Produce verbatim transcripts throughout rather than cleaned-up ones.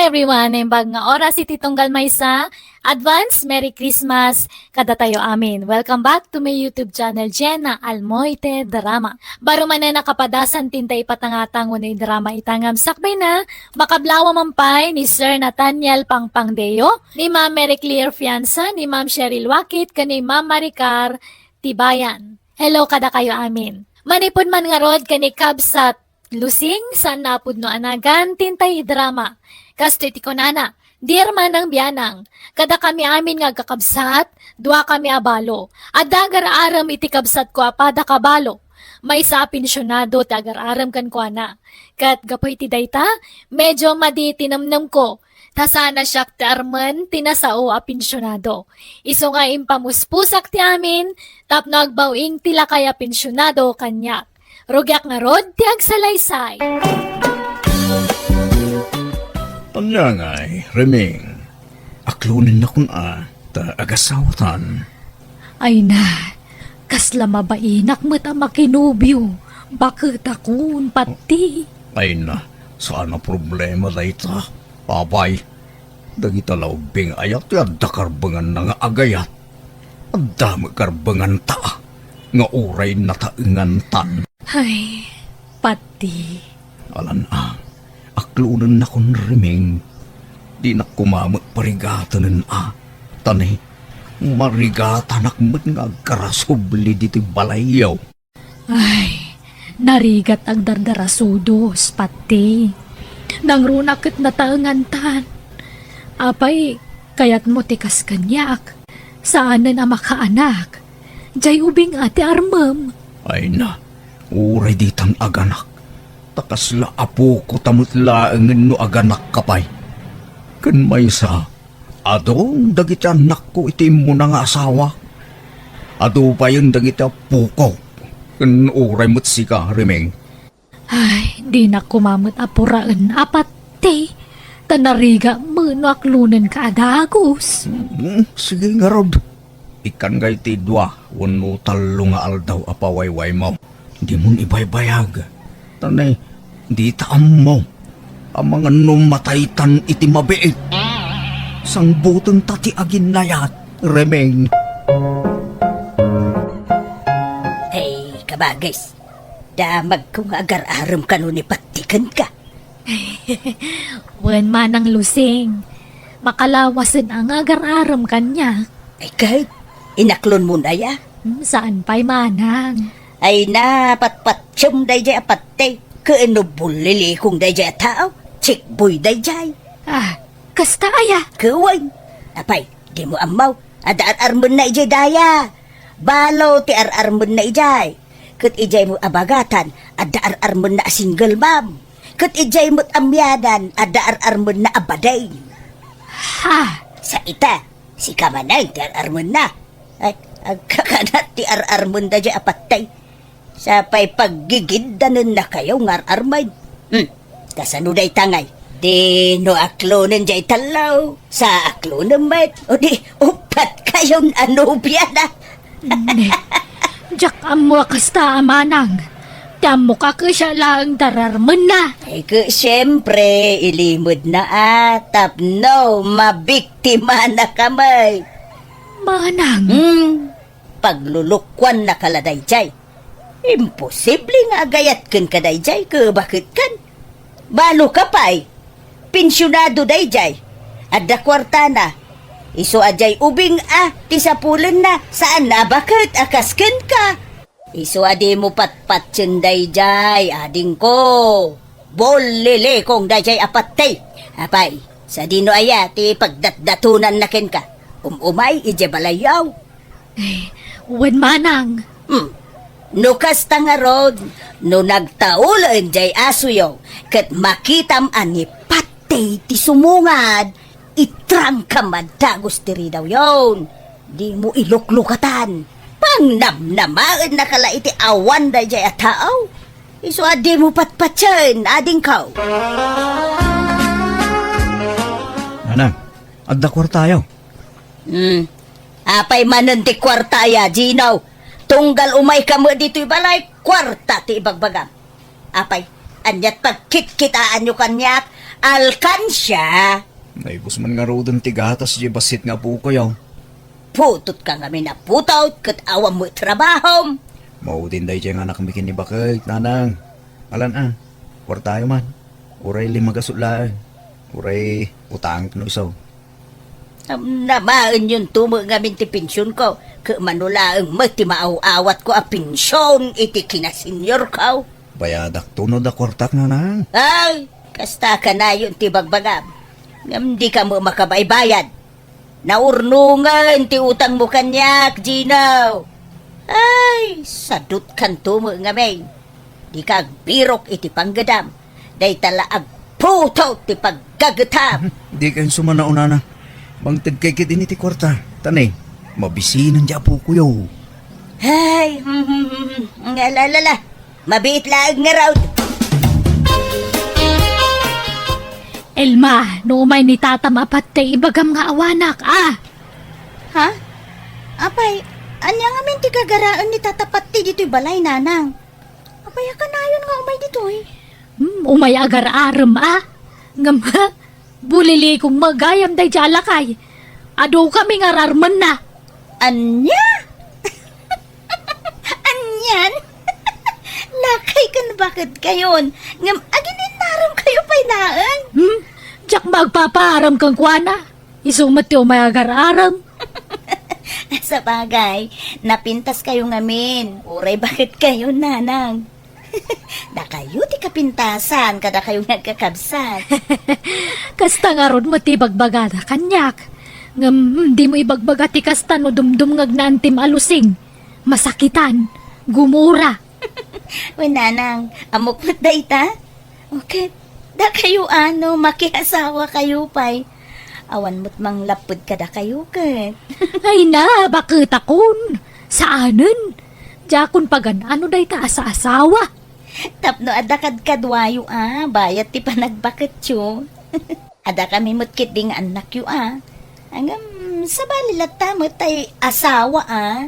Everyone, naimbag nga oras iti tunggal maysa, advance Merry Christmas kadatayo amin. Welcome back to my YouTube channel, Jenna Almoite Drama. Baro manen a kapadasan ti intay ipatangatang wenno idrama ita ngem sakbayna, makablawa man pay ni Sir Nathaniel Pangpangdeo, ni Ma'am Mary Claire Fianza, ni Ma'am Cheryl Wakit, ken ni Ma'am Maricar Tibayan. Hello kadakayo amin. Manipud man ngarud ken ni Kabsat Lusing, saan a pudno a nagan ti intay idrama. Kastoy ti kunana, "Dear Manang Bianang, kadakami amin nga agkakabsat, duakami a balo. Adda agar-arem iti kabsatko a pada kabalo. Maysa a pensionado ti agar-arem kenkuana. Ket gapu iti dayta, medyo madi ti nemnemko. Ta saan a siak ti armen ti nasao a pensionado. Isu nga impamuspusak ti amin tapno agbaw-ing ti lakay a pensionado kaniak. Rugiak ngarud ti agsalaysay." Ania ngay, Reming? Aklonennakon a ta agasawatan. Ay na, kasla mabainak met a makinobio. Baketakon, pati. Ay na, saan a problema dayta. Apay, dagita la ubbing aya ti adda karbenganna nga agayat. Adda met karbenganta nga uray nataengantan. Ay, pati. Alan a, aklonennakon, Reming. Dinak koma met parigatenen a. Ta ne, marigatanak met nga agkarasubli ditoy balayyo. Ay, narigat agdardarasudos, pati. Nangruna ket nataengantan. Apay, kayatmo ti kas kaniak? Saanen a makaanak. Jay ubing a ti armem. Ay na, uray ditan aganak. Ta kasla apoko ta met laengen no aganak ka pay. Ken maysa, adu dagiti annakko iti immuna nga asawa. Adu payen dagiti appoko. Ken uray met sika, Reming. Ay, dinak koma met a puraen a patti. Ta narigat met no aklonenka a dagus. Mm, sige ngarud. Ikkan ngay ti dua wenno tallo nga aldaw a pawaywaymo. Dimon ibaybayag. Ta ne, dita ammo. Amangan no mataytan iti mabiit. Sangbutenta ti aginnayat, Reming. Ay, kabagis. Damagko nga agar-arem kano ni Patti kenka. Wen, Manang Lusing, makalawasen a nga agar-arem kaniak. Ay, ket, inaklonmo aya? Hmm, saan pay, Manang. Ay na, patpatiem dayjay a Patti. Ken no bullilikong dayjay a tao, chickboy dayjay. Ah, kasta aya? Ket wen. Apay, dimo ammo, adda ar-armenna idiay daya. Balo ti ar-armenna idiay. Ket idiay met a bagatan, adda ar-armenna a single mom. Ket idiay met a miadan, adda ar-armenna a bading. Ha? Sa ita, sika manen ti ar-armenna. Ay, agkakanat ti ar-armen dayjay a Patti. Sa pay paggigiddanennakayo nga ar-armen. Hmm. Kasano dayta ngay? Di no aklonen jay tallo, sa aklonen met. O di, uppat kayon a nobia na. Ne, diak ammo a kasta a Manang. Ti ammok a ket siak laeng ti ar-armenna. Ay, ket siempre, ilimedna a tapno mabiktimana ka met. Manang. Hmm. Paglulukuannaka la dayjay. Imposible nga agayat kenka dayjay, ket baket kan? Balo ka pay. Pensionado dayjay. Adda kuartana. Isu a jay ubing a ti sapulenna, saan a baket a kas kenka. Isu a dimo patpatien dayjay, adingko. Bullilikong dayjay a Patti. Apay, sadino aya ti pagdatdatonanna kenka? Um-umay idiay balayyo. Ay, wen, Manang. Hmm. No kasta ngarud, no nagtaulen jay asuyo, ket makitam a ni Patti ti sumungad, itrangkam a dagus ti ridawyon. Dimo iluklukatan. Pangnamnamaennaka la iti awan dayjay a tao. Isu a dimo patpatien, adingko. Manang, adda kuartayo. Hmm. Apay manen ti kuarta aya, Gino? Tunggal umayka met ditoy balay, kuarta ti ibagbagam. Apay, aniat pagkitkitaanyo kaniak? Alkansia! Naibus man ngaruden ti gatas diay bassit nga apokoyo. Putotka ngamin a putot ket awan met trabahom. Maudin daydiay nga anakmi ken ni baket, nanang. Alan a, kuartayo man. Uray lima gasut laeng. Uray utangek no isu. Am-, namaenyon to met ngamin ti pensionko, ket mano laeng met ti maaw-awatko a pension iti kinaseniorko. Bayadakto no adda kuartak, nanang. Ay, kasta kanayon ti bagbagam. Ngem dika met makabaybayad. Naurnongen ti utangmo kaniak, Gino. Ay, sadutkanto met ngamin. Dika agbirok iti panggedam. Dayta la agputot ti paggagetam. Dika insumanao, nanang. Mangtedkay ketdi iti kuarta. Ta ne, mabisinen diay apokoyo. Ay, hmm, hmm, hmm, hmm. Nga, la, la, la. Mabiit laeng ngarud. Elma, no umay ni Tata Patey, ibagam nga awanak, a? Ha? Apay, ania ngamin ti gagaraen ni Tata Patey ditoy balay, nanang? Apay a kanayon nga umay ditoy? Hmm, umay agar-arem, a? Ngem, bulilikong met gayam daydiay a lakay. Adu kami nga ararmenna. Ania? Anian? Lakay ken baketkayon, ngem agin-innaremkayo pay laeng? Hmm? Diak met agpapaarem kenkuana. Isu met ti umay agar-arem. Sabagay, napintaskayo ngamin. Uray baketkayo, nanang. Dakayo ti kapintasan, kadakayo nga agkakabsat. Kasta ngarud met ti ibagbagada kaniak. Ngem, dimo ibagbaga ti kasta no dumdumngegna ti maalusing, masakitan, gumura. Wen, nanang, ammok met dayta? O ket, dakayo a no makiasawakayo pay. Awan met manglapped kadakayo ket. Ay na, baketakon. Saanen. Diakon pagan-ano dayta a saasawa. Tapno adda kadkaduayo a, bayat ti panagbaketyo. Adda kami met ketdi nga annakyo a. Ngem, sabali latta met tay asawa a.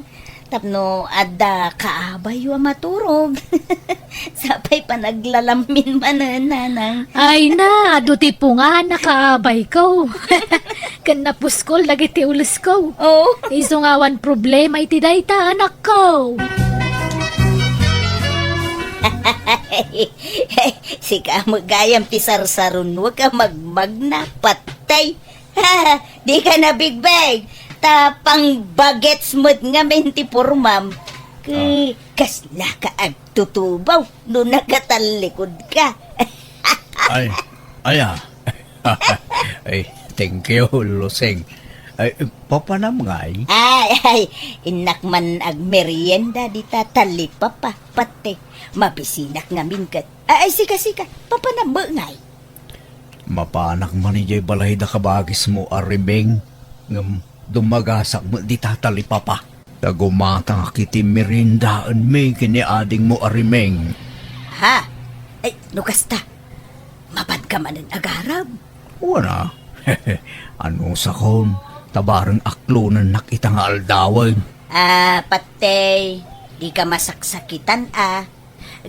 Tapno adda kaabayyo a maturog. Sapay panaglalammin manen, nanang. Ay na, adu ti pungan a kaabayko. Ken napuskol dagiti ulosko. Oo. Isu nga awan problema iti dayta, anakko. Sika met gayam ti sarsarunok a magmagna, Patey. Dika nabigbeg, ta pangbagets met ngamin ti pormam. Ket Ah. kasla ka agtutubaw no nakatallikod ka. Ay, aya. Ay, thank you, Lusing. Ay, papanam ngay? Ay, ay, innak man agmerienda dita talipapa, Patey. Mabisinak ngamin ket. Ay, ay, sika, sika, papanam met ngay? Mapanak man idiay balay da kabagismo a Riming, ngem dumagasak met dita talipapa. Ta gumatangak iti meriendaenmi ken ni adingmo a Riming. Ha? Ay, no kasta, mapanka manen agarem? Wen a. Anusakon, ta bareng aklonennak ita nga aldawen. Ah, Patey, dika masaksakitan a.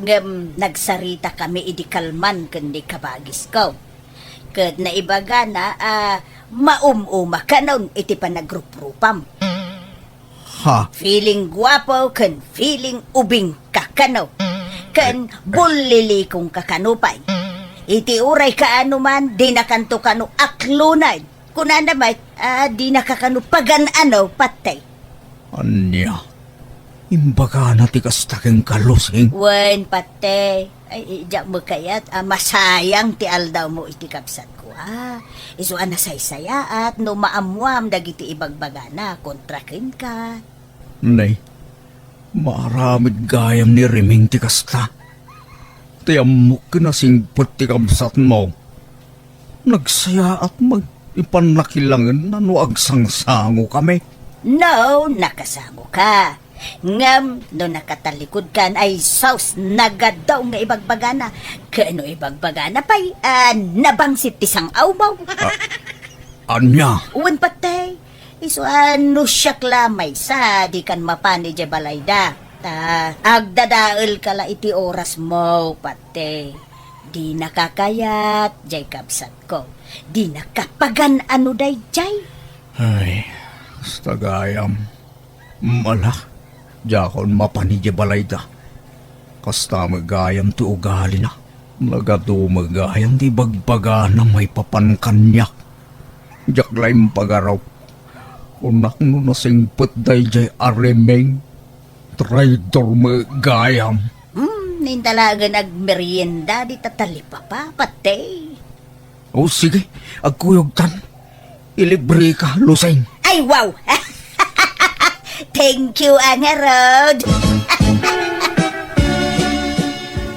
Ngem nagsaritakami idi kalman ken ni kabagisko. Ket naibagana a maum-uma kanon iti panagruprupam. Ha? Feeling guapo ken feeling ubing ka kano. Ken bullilikong ka kano pay. Iti uray kaano man, dinakanto kano aklonen. Kunana met, ah, dinaka kano pagan-ano, Patey. Ania? Imbagana ti kasta kenka, Lusing? Wen, Patey. Ay, diak met kayat a masayang ti aldawmo iti kabsatko, a. Isu a nasaysayaat no maammoam dagiti ibagbagana kontra kenka. Nay, maaramid gayam ni Riming ti kasta. Ti ammok ken a singpet ti kabsatmo. Nagsayaat met ti pannakilangenna no agsangsangokami. No, nakasangoka. Ngem no nakatalikod kan, ay sus, nagadaw nga ibagbagana. Ken no ibagbagana pay, ah, nabangsit ti sang-awmo. Ah, ania? Wen, Patey. Isu a no siak la maysa, dikan mapan idiay balayda. Ta agdadaelka la iti orasmo, Patey. Di nakakayat, jay kabsatko. Di nakapagan-ano dayjay. Ay, kasta gayam. Mala, diakon mapan idiay balayda. Kasta met gayam ti ugalina. Nagadu met gayam ti ibagbagana maipapan kaniak. Diak la impagarup. Kunak no nasingpet dayjay a Remeng. Traidor met gayam. Hmm, inta laengen agmerienda dita talipapa, pati. O, sige, agkuyogtan. Ilibreka, Luseng. Ay, wow! Thank you, a ngarud.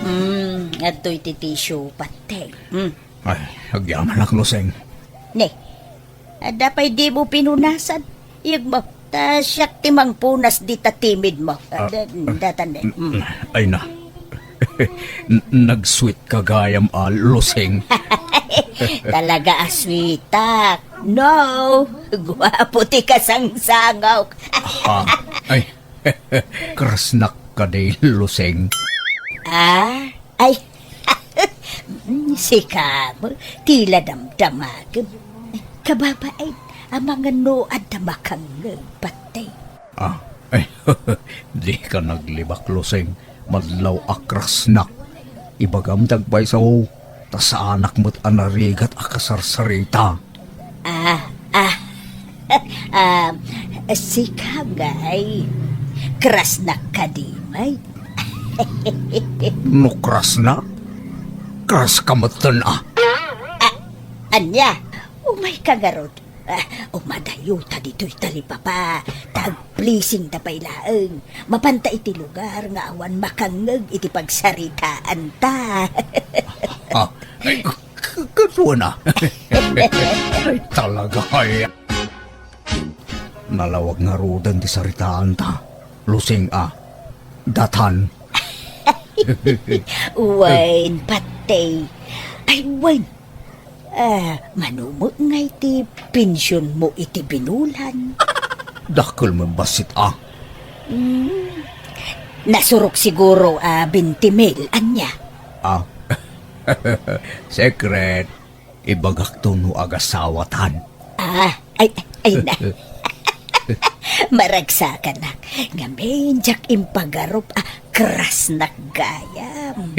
Hmm, adtoy ti tissue, pati. Hmm. Ay, agyamanak, Luseng. Ne, adda pay dimo pinunasan? Iyegmo, ta siak ti mangpunas dita timidmo. Ah, ah, da-, datan, eh. Mm. Ay na. N-, nag-sweet ka gayam a, Luseng. Talaga a sweetak. No, guapo ti kasangsangok. Ha? Ay, krasnak kadi, Luseng. Ah? Ay, sika met, ti la damdamagem. Kababain, amangan no adda makangngeg, pati. Ah, ay, dika naglibak, Luseng. Madlaw a krasnak. Ibagam ti agpayso, ta saanak met a narigat a kasarsarita. Ah, ah. Ah, sika ngay. Krasnak kadi, may? No krasnak? Kraska metten, a. Ah, ania? Umayka ngarud. Ah, umadayota ditoy talipapa. Ta agplisingta pay laeng. Mapanta iti lugar nga awan makangngeg iti pagsaritaanta. Ah, ay, K-, kasuana. Ay, talaga, ay. Nalawag ngaruden ti saritaanta, Luseng a. Datan. Wen, pati. Ay, wen. Ah, mano met ngay ti pensionmo iti binulan? Dakkel met bassit, a. Hmm. Nasurok siguro a twenty mil, ania? Ah. Secret. Ibagakto no agasawatan. Ah, ay, ay na. Maragsakanak. Ngamin, diak impagarup a krasnak gayam.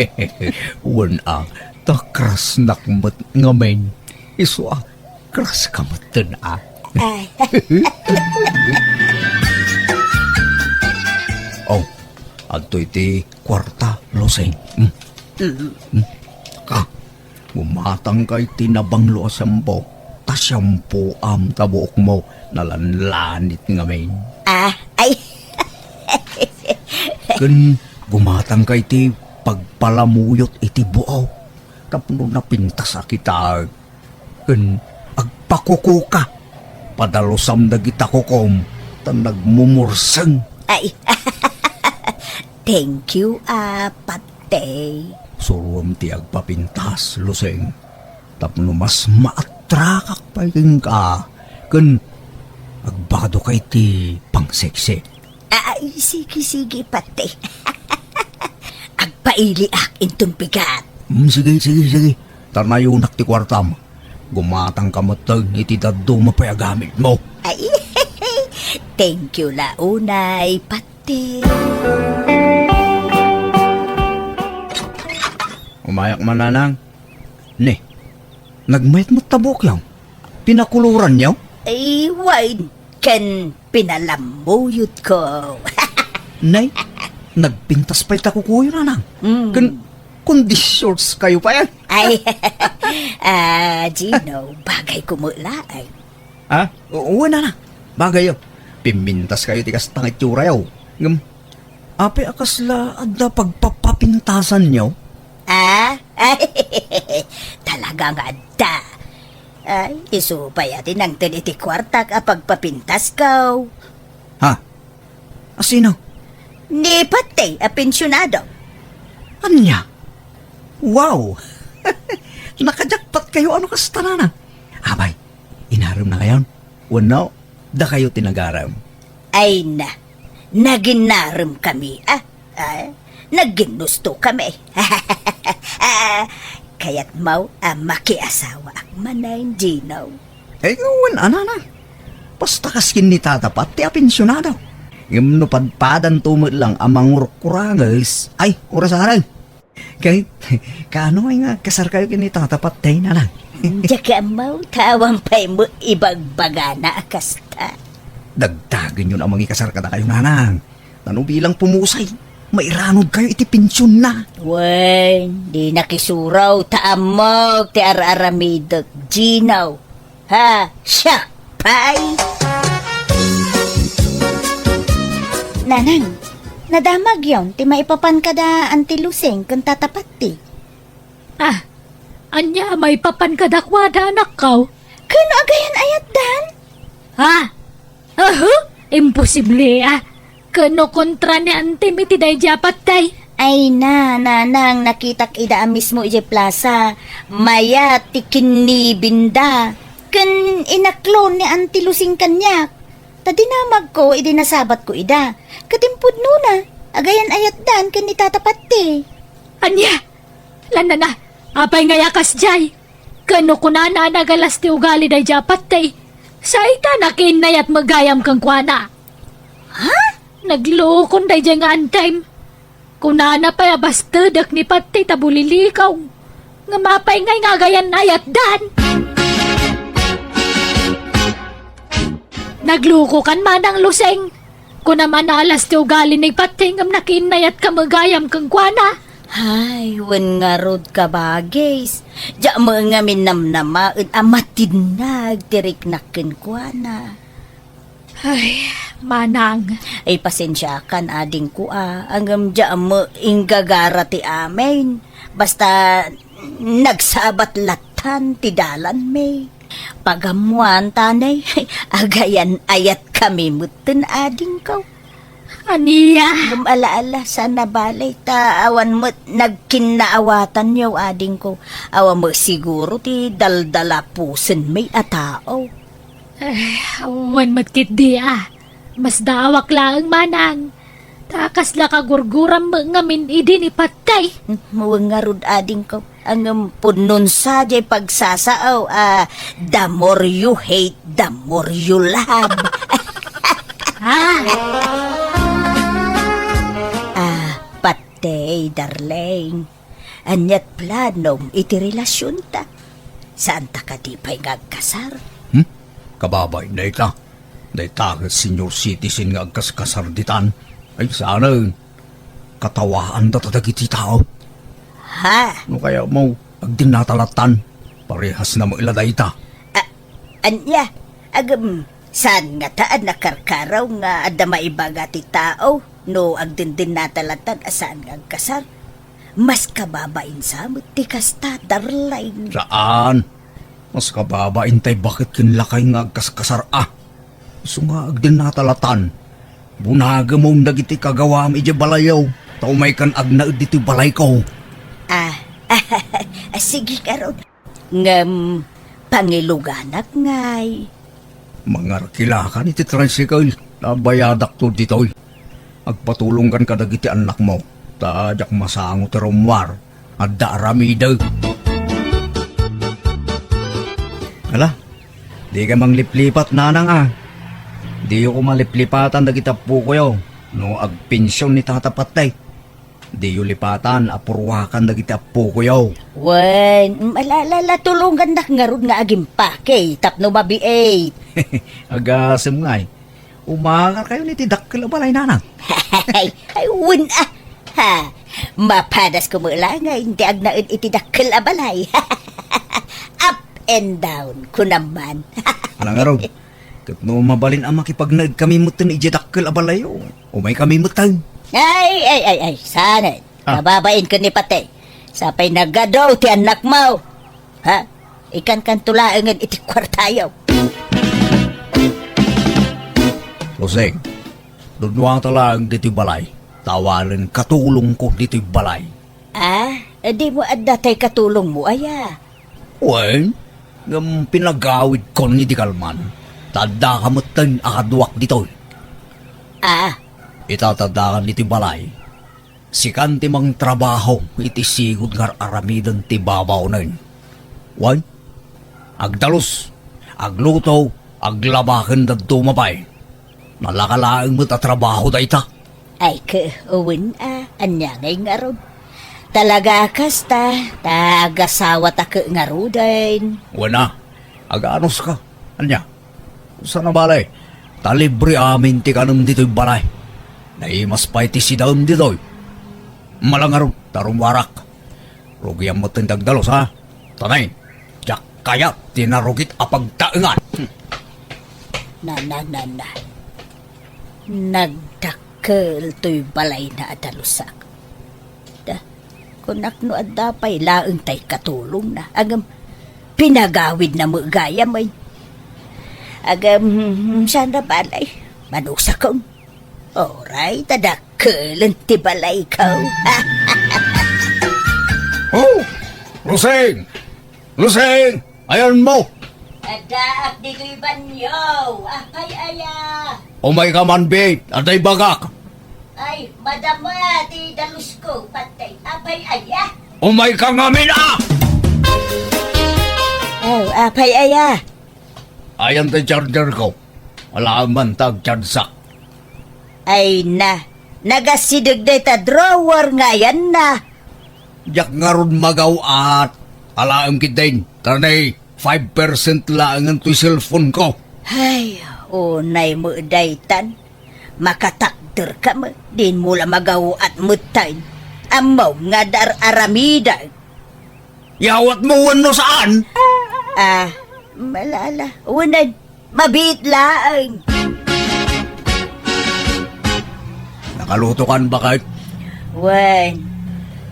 Wen a, ta krasnak met ngamin. Isu a, kraska metten a. Ay. Oh, adtoy ti kuarta, Luseng. Hmm. Mm. Hmm. Ah, gumatangka iti nabanglo a shampoo, ta shampoom ta buokmo nalanlanit ngamin. Ah, ay. Ken gumatangka iti pagpalamuyot iti buok tapno napintas a kitaek. Ken agpakukuka. Padalusam dagita kukom, ta nagmumurseng. Ay, thank you, a, pati. Suroem ti agpapintas, Luseng, tapno mas maatrakak pay kenka, ken agbadoka iti pangseksek. Ay, sige, sige, pati. Agpailiak inton bigat. Mm, sige, sige, sige. Ta nayonak ti kuartam. Gumatangka metten iti dadduma pay a gamitmo. Ay, thank you la unay, pati. Umayak man, nanang. Ne, nagmayat met ta buokyo. Pinakuloranyo? Ay, wen, ken pinalamuyotko. Nay, nagpintas pay ta kukuyo, nanang. Mm. Ken, kundi shorts kayo pay, a. Ay, ah, Gino, bagay ko met laeng. Ha? Oo, nanang. Bagayo. Pimmintas kayo ti kasta nga itsurayo. Ngem, apay a kasla adda pagpapapintasanyo? Ah? Ay, talaga nga adda. Ay, isu pay a ti nangted iti kuartak a pagpapintasko. Ha? A sino? Ni Patay a pensionado. Ania? Wow! Nakajakpat kayo, ano kasta, nanang? Abay, inarem na ngayon? Wenno, dakayo ti nagarem? Ay na, naginarem kami, a. Ah, nagginusto kami. Ah, Kayatmo a makiasawaak manen, Gino? Ay, wen a, Nanang. Basta kas ken ni Tata Pat ti apensionado. Ngem no padpadanto met lang a mangurkuranges, ay, orasanen. Kay, kaano ay nga kasarkayo ken ni Tata Pat, Nanang? Diak ammo, ta awan pay met ibagbagana a kasta. Dagdagenyon a mangikasar kadakayo, Nanang. Nano bilang pumusay, mairanudkayo iti pensionna. Wen, di nakisuro ta ammok ti ar-aramidek, Gino. Ha, siak pay. Nanang, nadamagyon ti maipapan kada Auntie Lusing ken Tata Patti. Ah, ania a maipapan kadakuada, anakko? Ken agayat-ayatdan? Ha? Aha, imposible a. Ken no kontra ni Antim iti daydi a patay? Ay na, Nanang, nakitak ida a mismo idiay plasa. Mayat ti kinnibinda. Ken inaklo ni Auntie Lusing kaniak. Ta dinamagko idi nasabatko ida. Ket impudnona, agayan-ayatdan ken ni Tata Patti. Ania? Lanana, apay ngay a kasdiay? Ken no kunana a nagalas ti ugali daydi a patay, saita nakiinnayat met gayam kenkuana. Ha? Naglukon daydi nga Antim. Kunana pay a bastedek ni patay ta bulilikaw. Ngem apay ngay nga agayan-ayatdan? Naglukokan, Manang Lusing. Kunam a naalas ti ugali ni patay ngem nakiinnayatka met gayam kenkuana. Ay, wen ngarud, kabagis. Diak met ngamin namnamaen a matinnag ti riknak kenkuana. Ay, Manang. Ay, pasensiakan, adingko a. Ngem diak met inggagara ti amin. Basta nagsabat lattan ti dalanmi. Pagammoan, tanay, agayan-ayatkami metten, adingko. Ania? Ngem ala-ala, saan a bale, ta awan met nagkinnaawatanyo, adingko. Awan met siguro ti daldalapusenmi a tao. Eh, wen met ketdi a. Masdaawak laeng, Manang. Ta kasla kagurguram met ngamin idi ni patay. Wen ngarud, adingko. Ngem pudnon sa diay pagsasao a the more you hate, the more you love. Ah! Ah, patay, darling. Aniat planom iti relasionta? Saanta kadi pay nga agkasar? Hmm? Kababain dayta. Dayta ket senior citizen nga agkaskasar ditan. Ay, saanen. Katawaanda ta dagiti tao. Ha? No kayatmo, agdennata lattan. Parehas na met la dayta. A-, ania? Agem, saan ngata a nakarkaraw nga adda maibaga ti tao no agdendennata lattan a saan nga agkasar? Mas kababain sa met ti kasta, darling. Saan? Mas kababain tay baket ken lakay nga agkaskasar a. Isu nga agdennata lattan. Bunagemon dagiti kagawam idiay balayyo, ta umaykan agnaed ditoy balayko. Ah, sige ngarud. Ngem, pangiluganak ngay. Mangarkilakan iti tricycle, ta bayadakto ditoy. Agpatulongkan kadagiti annakmo, ta diak masango ti rummuar. Adda aramidek. Ala, dika mangliplipat, Nanang a. Diyo koma liplipatan dagiti appokoyo no agpension ni Tata Patay. Diyo lipatan a purwakan dagiti appokoyo. Wen, ala, ala, ala, tulongannak ngarud nga agimpake tapno mabiit. Agasem ngay. Umangarkayon iti dakkel a balay, Nanang. Ay, ay, wen a. Ha, mapadasko met laeng nga agnaed iti dakkel a balay. Up and down, kunam man. Ala ngarud, ket no mabalin a makipagnaedkami metten idiay dakkel a balayyo, umaykami metten. Ay, ay, ay, ay, saanen. Ah. Kababain ken ni Patay. Sapay nagadu ti annakmo. Ha? Ikankanto laengen iti kuartayo. Jose, dunnuata laeng ditoy balay. Ta awanen katulongko ditoy balay. Ah, dimo adda tay katulongmo aya? Wen, ngem pinagawidkon idi kalman. Ta addaka metten a kaduak ditoy. Ah. Ita ta addakan ditoy balay. Sikan ti mangtrabaho iti sigud nga ar-aramiden ti babawnen. Wen, agdalus, agluto, aglaba ken dadduma pay. Nalaka laeng met a trabaho dayta. Ay, ke, wen a, ania ngay ngarud? Talaga kasta, ta agasawata ke ngaruden. Wen a, aganuska. Ania? Sana bale, ta libre amin ti kanem ditoy balay. Naimas pay ti sidaem ditoy. Malangarog, ta rummuarak. Rugiam met ti agdalus, ha? Tanay, diak kayat ti narugit a pagtaengan. Na, na, na, na. Nagdakkel toy balayna a dalusak. Da, kunak no adda pay laeng tay katulongna. Agem, pinagawidna met gayam, ay. Agem, sana balay. Manusakon. Oray, ta dakkelen ti balayko. Oh! Lusing! Lusing! Ayanmo! Addaak ditoy banio. Apay aya? Umayka man, Bit. Adda ibagak. Ay, madama ti dalusko, patay. Apay aya? Umayka ngamin, a! Oh, apay aya? Ayan ti charger ko. Wala man ta agchargeak. Ay na, nagasideg dayta drawer nga ayanna. Diak ngarud magaw-at. Alaem ketdin, ta nay five percent laengen toy cellphone ko. Ay, unay met daytan. Makatakderka met, dinmo la magaw-at metten. Ammom nga dar-aramidek. Yawatmo wenno saan? Ah, malala. Unan, mabiit laeng. Nakalutokan, baket? Wen,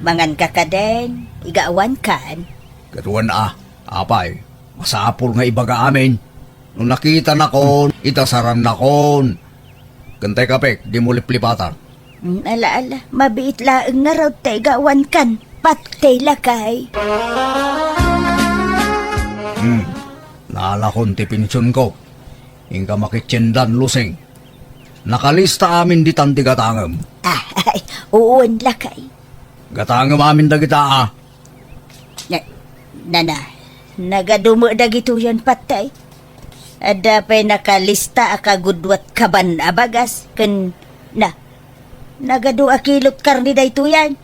manganka kadin, igawankan. Ket wen a, apay, masapul nga ibaga amin. No nakitanakon, itasarannakon. Ken tay kapek, dimo liplipatan. Mm, ala, ala, mabiit laeng ngarud ta igawankan. Patay lakay. Hmm, naalakon ti pensionko. Inka makitiendan, Lusing. Nakalista amin ditan ti gatangem. Ah, ay, uwan lakay. Gatangem amin dagita, a. Na, nana, nagadu met dagitoyen patay. Adda pay nakalista a kagudua ket kaban a bagas ken na, nagadu a kilot karne daytoyen.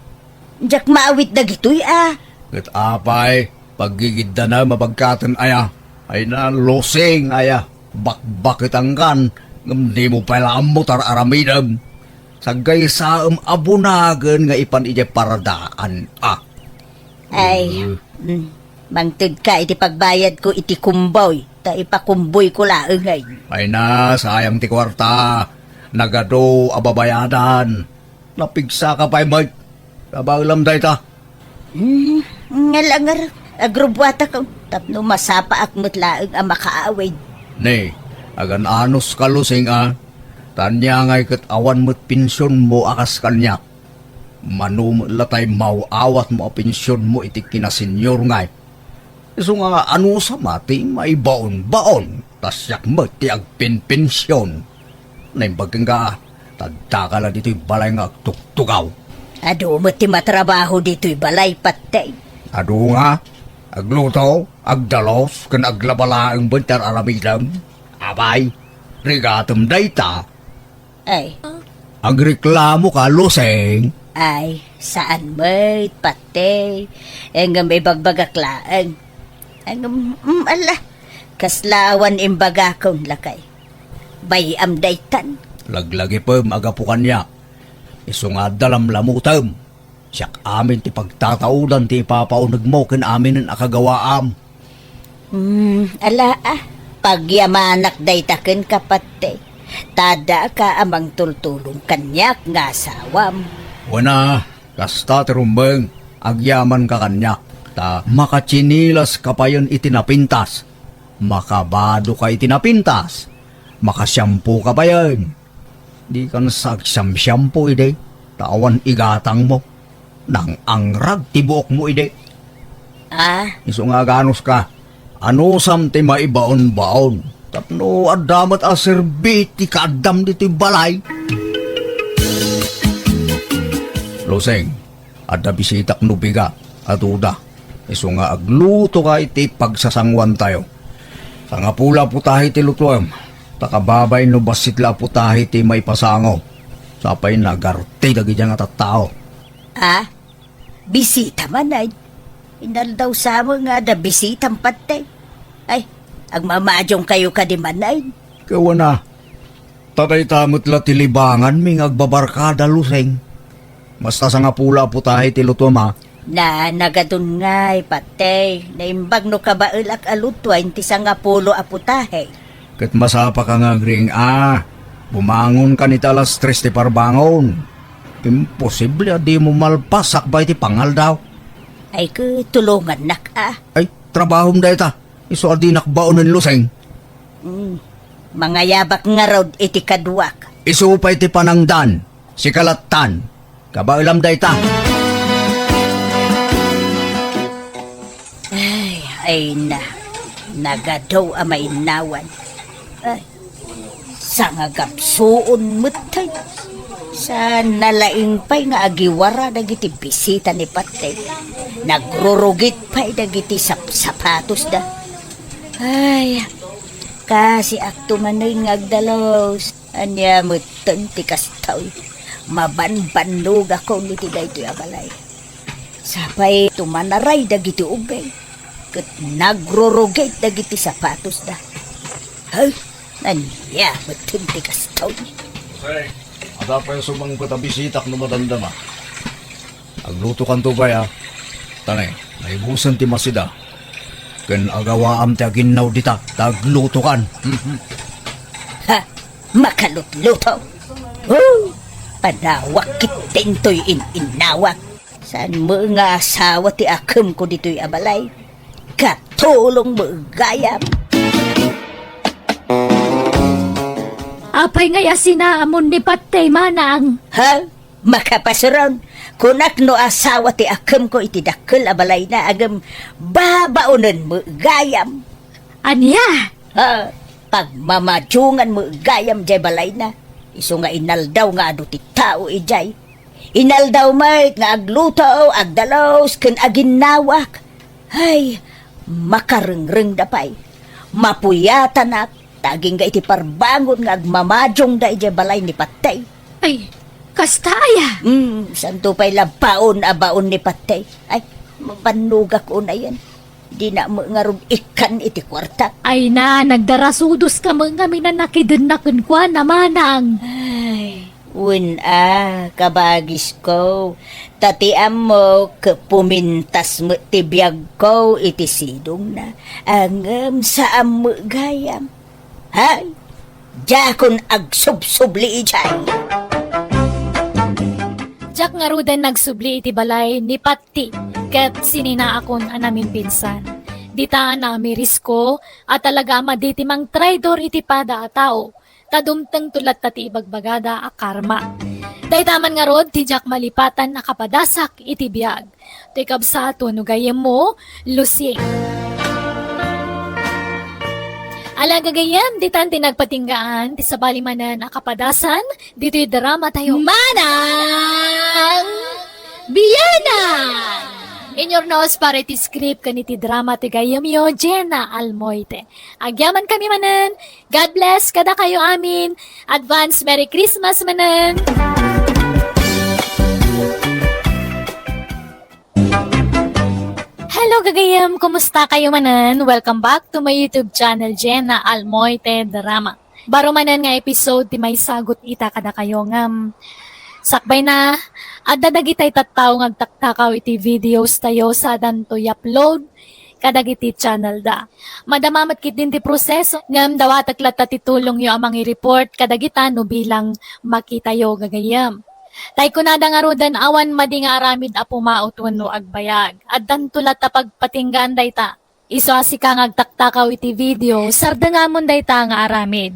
Diak maawit dagitoy a. Ket apay, paggigiddanem a bagkaten aya. Ay na, Lusing aya. Bakbaketankan, ngem dimo pay la ammo ti ar-aramidem. Saggaysaem a bunagen nga ipan idiay paradaan a. Ay, Eh. Mm, mangtedka iti pagbayadko iti kumboy, ta ipakumboyko laeng, ay. Ay na, sayang ti kuarta. Nagadu a babayadan. Napigsaka pay met. Kabaelam dayta. Hmm, nga langar, agrubbuatakon, tapno masapaak met laeng a makaawid. Ne, agan-anos ka, Lusing, a. Ta ania ngay ket awan met pensionmo a kas kaniak. Mano met la tay maw-awatmo a pensionmo iti kinasenyor ngay. Isu nga anusam a ti maibaonbaon, ta siak met ti agpenpension. Naimbag kenka, ta addaka la ditoy balay nga agtugtugaw. Adu met ti matrabaho ditoy balay, patay. Adu nga, agluto, agdalos, ken aglaba laeng ti ar-aramidem. Apay, rigatem dayta. Ay. Agreklamo ka, Lusing? Ay, saan met, patay. Ngem ibagbagak laeng. Ngem, mm, ala, kasla awan imbagakon, lakay. Bay-am daytan. Laglagipem a gapu kaniak. Isu nga adda lamlamutem. Siak amin ti pagtataudan ti ipapaunegmo ken aminen a kagawaam. Hmm, ala a, pagyamanak dayta kenka, patay. Ta addaka a mangtultulong kaniak nga asawam. Wen a, kasta ti rumbeng, agyamanka kaniak, ta makatsinilas ka payen iti napintas. Makabado ka iti napintas. Makasiampo ka payen. Dikan sa agsiamsiampo idi, ta awan igatangmo. Nang-angrag ti buokmo idi. Ah? Isu nga aganos ka, anusam ti maibaonbaon, tapno adda met a serbi ti kaaddam ditoy balay. Lusing, adda bisitak no bigat a duda. Isu nga aglutoka iti pagsasanguantayo. Sangapulo a putahe ti lutuem, ta kababay no bassit la a putahe ti maipasango. Sapay nagarte dagiti nga tattao. Ah, bisita man ay. Inaldaw sa met nga adda bisitam, Patey. Ay, agmamadiongkayo kadi man ay. Kawana, ta dayta met la ti libanganmi nga agbabarkada, Lusing. Basta sangapulo a putahe ti lutuem, a. Na, nagadun ngay, Patey. Naimbag no kabaelak a lutuayen ti sangapulo a putahe. Ket masapaka nga agriing a. Bumangonkan iti alas tres ti parbangon. Imposible a dimo malpas sakbay ti pangaldaw. Ay, ket tulongannak a. Ay, trabahom dayta. Isu a dinak baonen, Lusing. Mm. Mangayabak ngarud iti kaduak. Isu pay ti panangdan. Sika lattan. Kabaelam dayta. Ay, ay na. Nagadu a mainnawan. Ay, sangagapsuon metten. Saan nalaing pay nga agiwara dagiti bisita ni Patey. Nagrurugit pay dagiti sap-, sapatosda. Ay, kasi akto manen nga agdalus. Ania metten ti kastoy? Mabanbannogakon iti daytoy a balay. Sapay tumanaray dagiti ubing, ket nagrurugit dagiti sapatosda. Hay, ania metten ti kastoy? Hey, adda pay sumangpet a bisitak no madamdama. Aglutokanto pay a. Tanay, naibusen ti masida. Ken agawaam ti aginnaw dita, ta aglutokan. Ha? Makalutluto? Oh, padawak ketdintoy in-innawak. Saan met nga asawa ti akemko ditoy a balay? Katulong met gayam. Apay ngay a sinaamon ni Patey, manang? Ha? Makapasuron, kunak no asawa ti akemko iti dakkel a balayna, agem babaonen met gayam. Ania? Ha, pagmamadiongan met gayam jay balayna. Isu nga inaldaw nga adu ti tao idiay. Inaldaw met nga agluto, agdalus, ken aginnawak. Hay, makarengrengda pay. Mapuyatanak, ta agingga iti parbangon nga agmamadiongda idiay balay ni Patey. Ay, kasta aya? Hmm, santo pay la baon a baon ni Patey. Ay, mabannogak unayen. Dina met ngarud ikkan iti kuartak. Ay na, nagdarasudoska met ngamin a nakidenna kenkuana, manang. Ay, wen a, kabagisko. Ta ti ammok, pumintas met ti biagko iti sidongna. Ngem saan met gayam. Hay, diakon agsubsubli idiay. Diak ngaruden nagsubli iti balay ni Patti ket sininaakon a naminpinsan. Dita a naamirisko a talaga a madi ti mangtraidor iti pada a tao, ta dumtengto latta ti ibagbagada a karma. Dayta man ngarud ti diak malipatan a kapadasak iti biag. Toy kabsat wenno gayyemmo, Lucy. Ala gagayyem, ditan ti nagpatinggaan ti sabali manen a kapadasan ditoy drama tayo. Manang Biana! Inyurnos para iti script ken iti drama ti gayyemyo, Jenna Almoite. Agyamankami manen. God bless kadakayo amin. Advance Merry Christmas manen. Hello, gagayem! Kumusta kayo manen? Welcome back to my YouTube channel, Jenna Almoite Drama. Baro manen nga episode ti maisagut ita kadakayo ngem sakbay na, adda dagitay tattao nga agtaktakaw iti videos tayo sadanto i-upload kadagiti channel da. Madama met ketdin ti proseso, ngem dawatek latta ti tulongyo a mangi-report kadagita no bilang makitayo gagayem. Tay kunada ngaruden awan madi nga aramid a pumaut wenno agbayag. Addanto latta pagpatinggaan dayta. Isu a sika nga agtaktakaw iti video, sardengamon dayta nga aramid.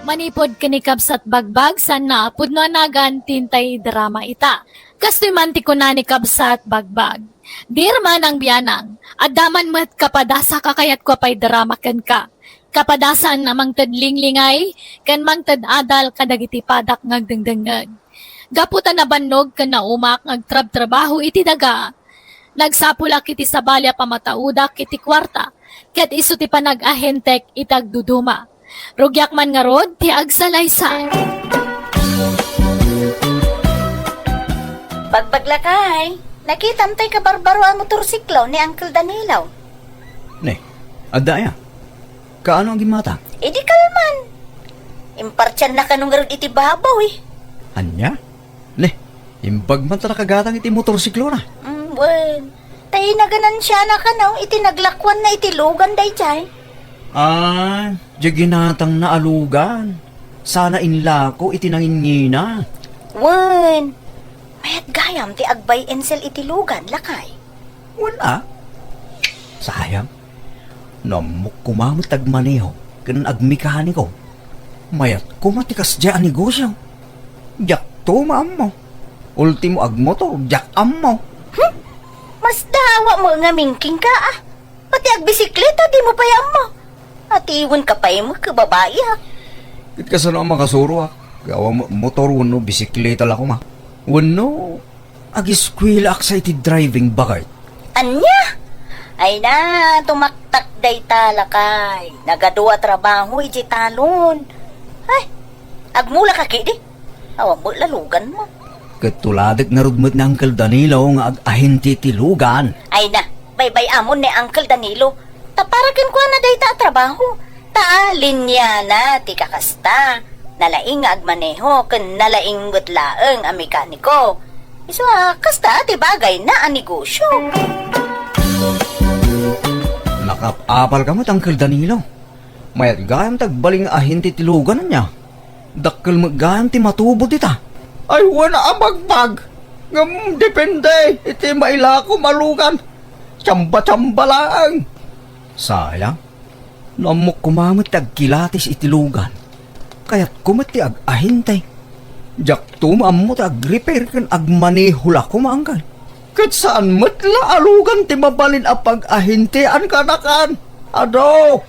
Manipud ken ni Kabsat Bagbag, saan a pudno a nagan ti intay drama ita. Kastoy man ti kuna ni Kabsat Bagbag. Dear Manang Bianang, adda man met kapadasak a kayatko a paidrama kenka. Kapadasan a mangted linglingay ken mangted adal kadagiti padak nga agdengdengngeg. Gapu ta nabannog ken naumak nga agtrabtrabaho iti daga, nagsapulak iti sabali a pamataudak iti kuarta, ket isu ti panag-ahentek iti agduduma. Rugiak man ngarud ti agsalaysay. Bagbag, lakay, nakitam toy kabarbaro a motorsiklo ni Uncle Danilo. Ne, adda aya? Kaano a gimmatang? Idi kalman. Impartianna kano ngarud iti babaw, eh. Ania? Ne, imbag man ta nakagatang iti motorsiklona. Mm, wen. Ta inaganansiana kano iti naglakuanna iti lugan daydiay. Ah, di ginatangna a lugan. Sana inlako iti nanginnina. Wen. Mayat gayam ti agbay insel iti lugan, lakay. Wen a? Sayang. No ammok koma met agmaneho ken agmekaniko, mayat koma ti kasdiay a negosio. Diakto maammo. Ultimo agmotor, diak ammo. Hmm? Mas dawa mo nga mingking ka, ah. Pati agbisikleta, di mo pay ammo. Atiwenka pay met ket babai, ah. Ket kasano a makasuroak? Gawa mo-, motor wenno bisikleta la koma. Wenno, agiskwelaak sa iti driving, baket. Ania? Ay na, tumaktak dayta, lakay. Nagadu a trabaho idiay talon. Ay, agmula ka kidi? Awan met la lugan mo. Ket tuladek ngarud met ni Uncle Danilo nga ag-ahente ti lugan. Ay na, baybay-amon ni Uncle Danilo. Ta para kenkuana dayta a trabaho. Ta, ah, linyana ti kakasta. Nalaing nga agmaneho ken nalaing met laeng a mekaniko. Isu a, kasta ti bagayna a negosio. Nakap-apal ka met, Uncle Danilo. Mayat gayam ti agbalin nga ahente ti lugan, ania? Dakkel met gayam ti matubo dita. Ay, wen a, bagbag. Ngem depende iti mailakom a lugan. Tsamba-tsamba laeng. Sayang. No ammok koma met ti agkilatis iti lugan, kayatko met ti ag-ahente. Diakto maammo ti agrepair ken agmaneho la koma, Uncle. Ket saan met la a lugan ti mabalin a pag-ahentean kanakan. Adu,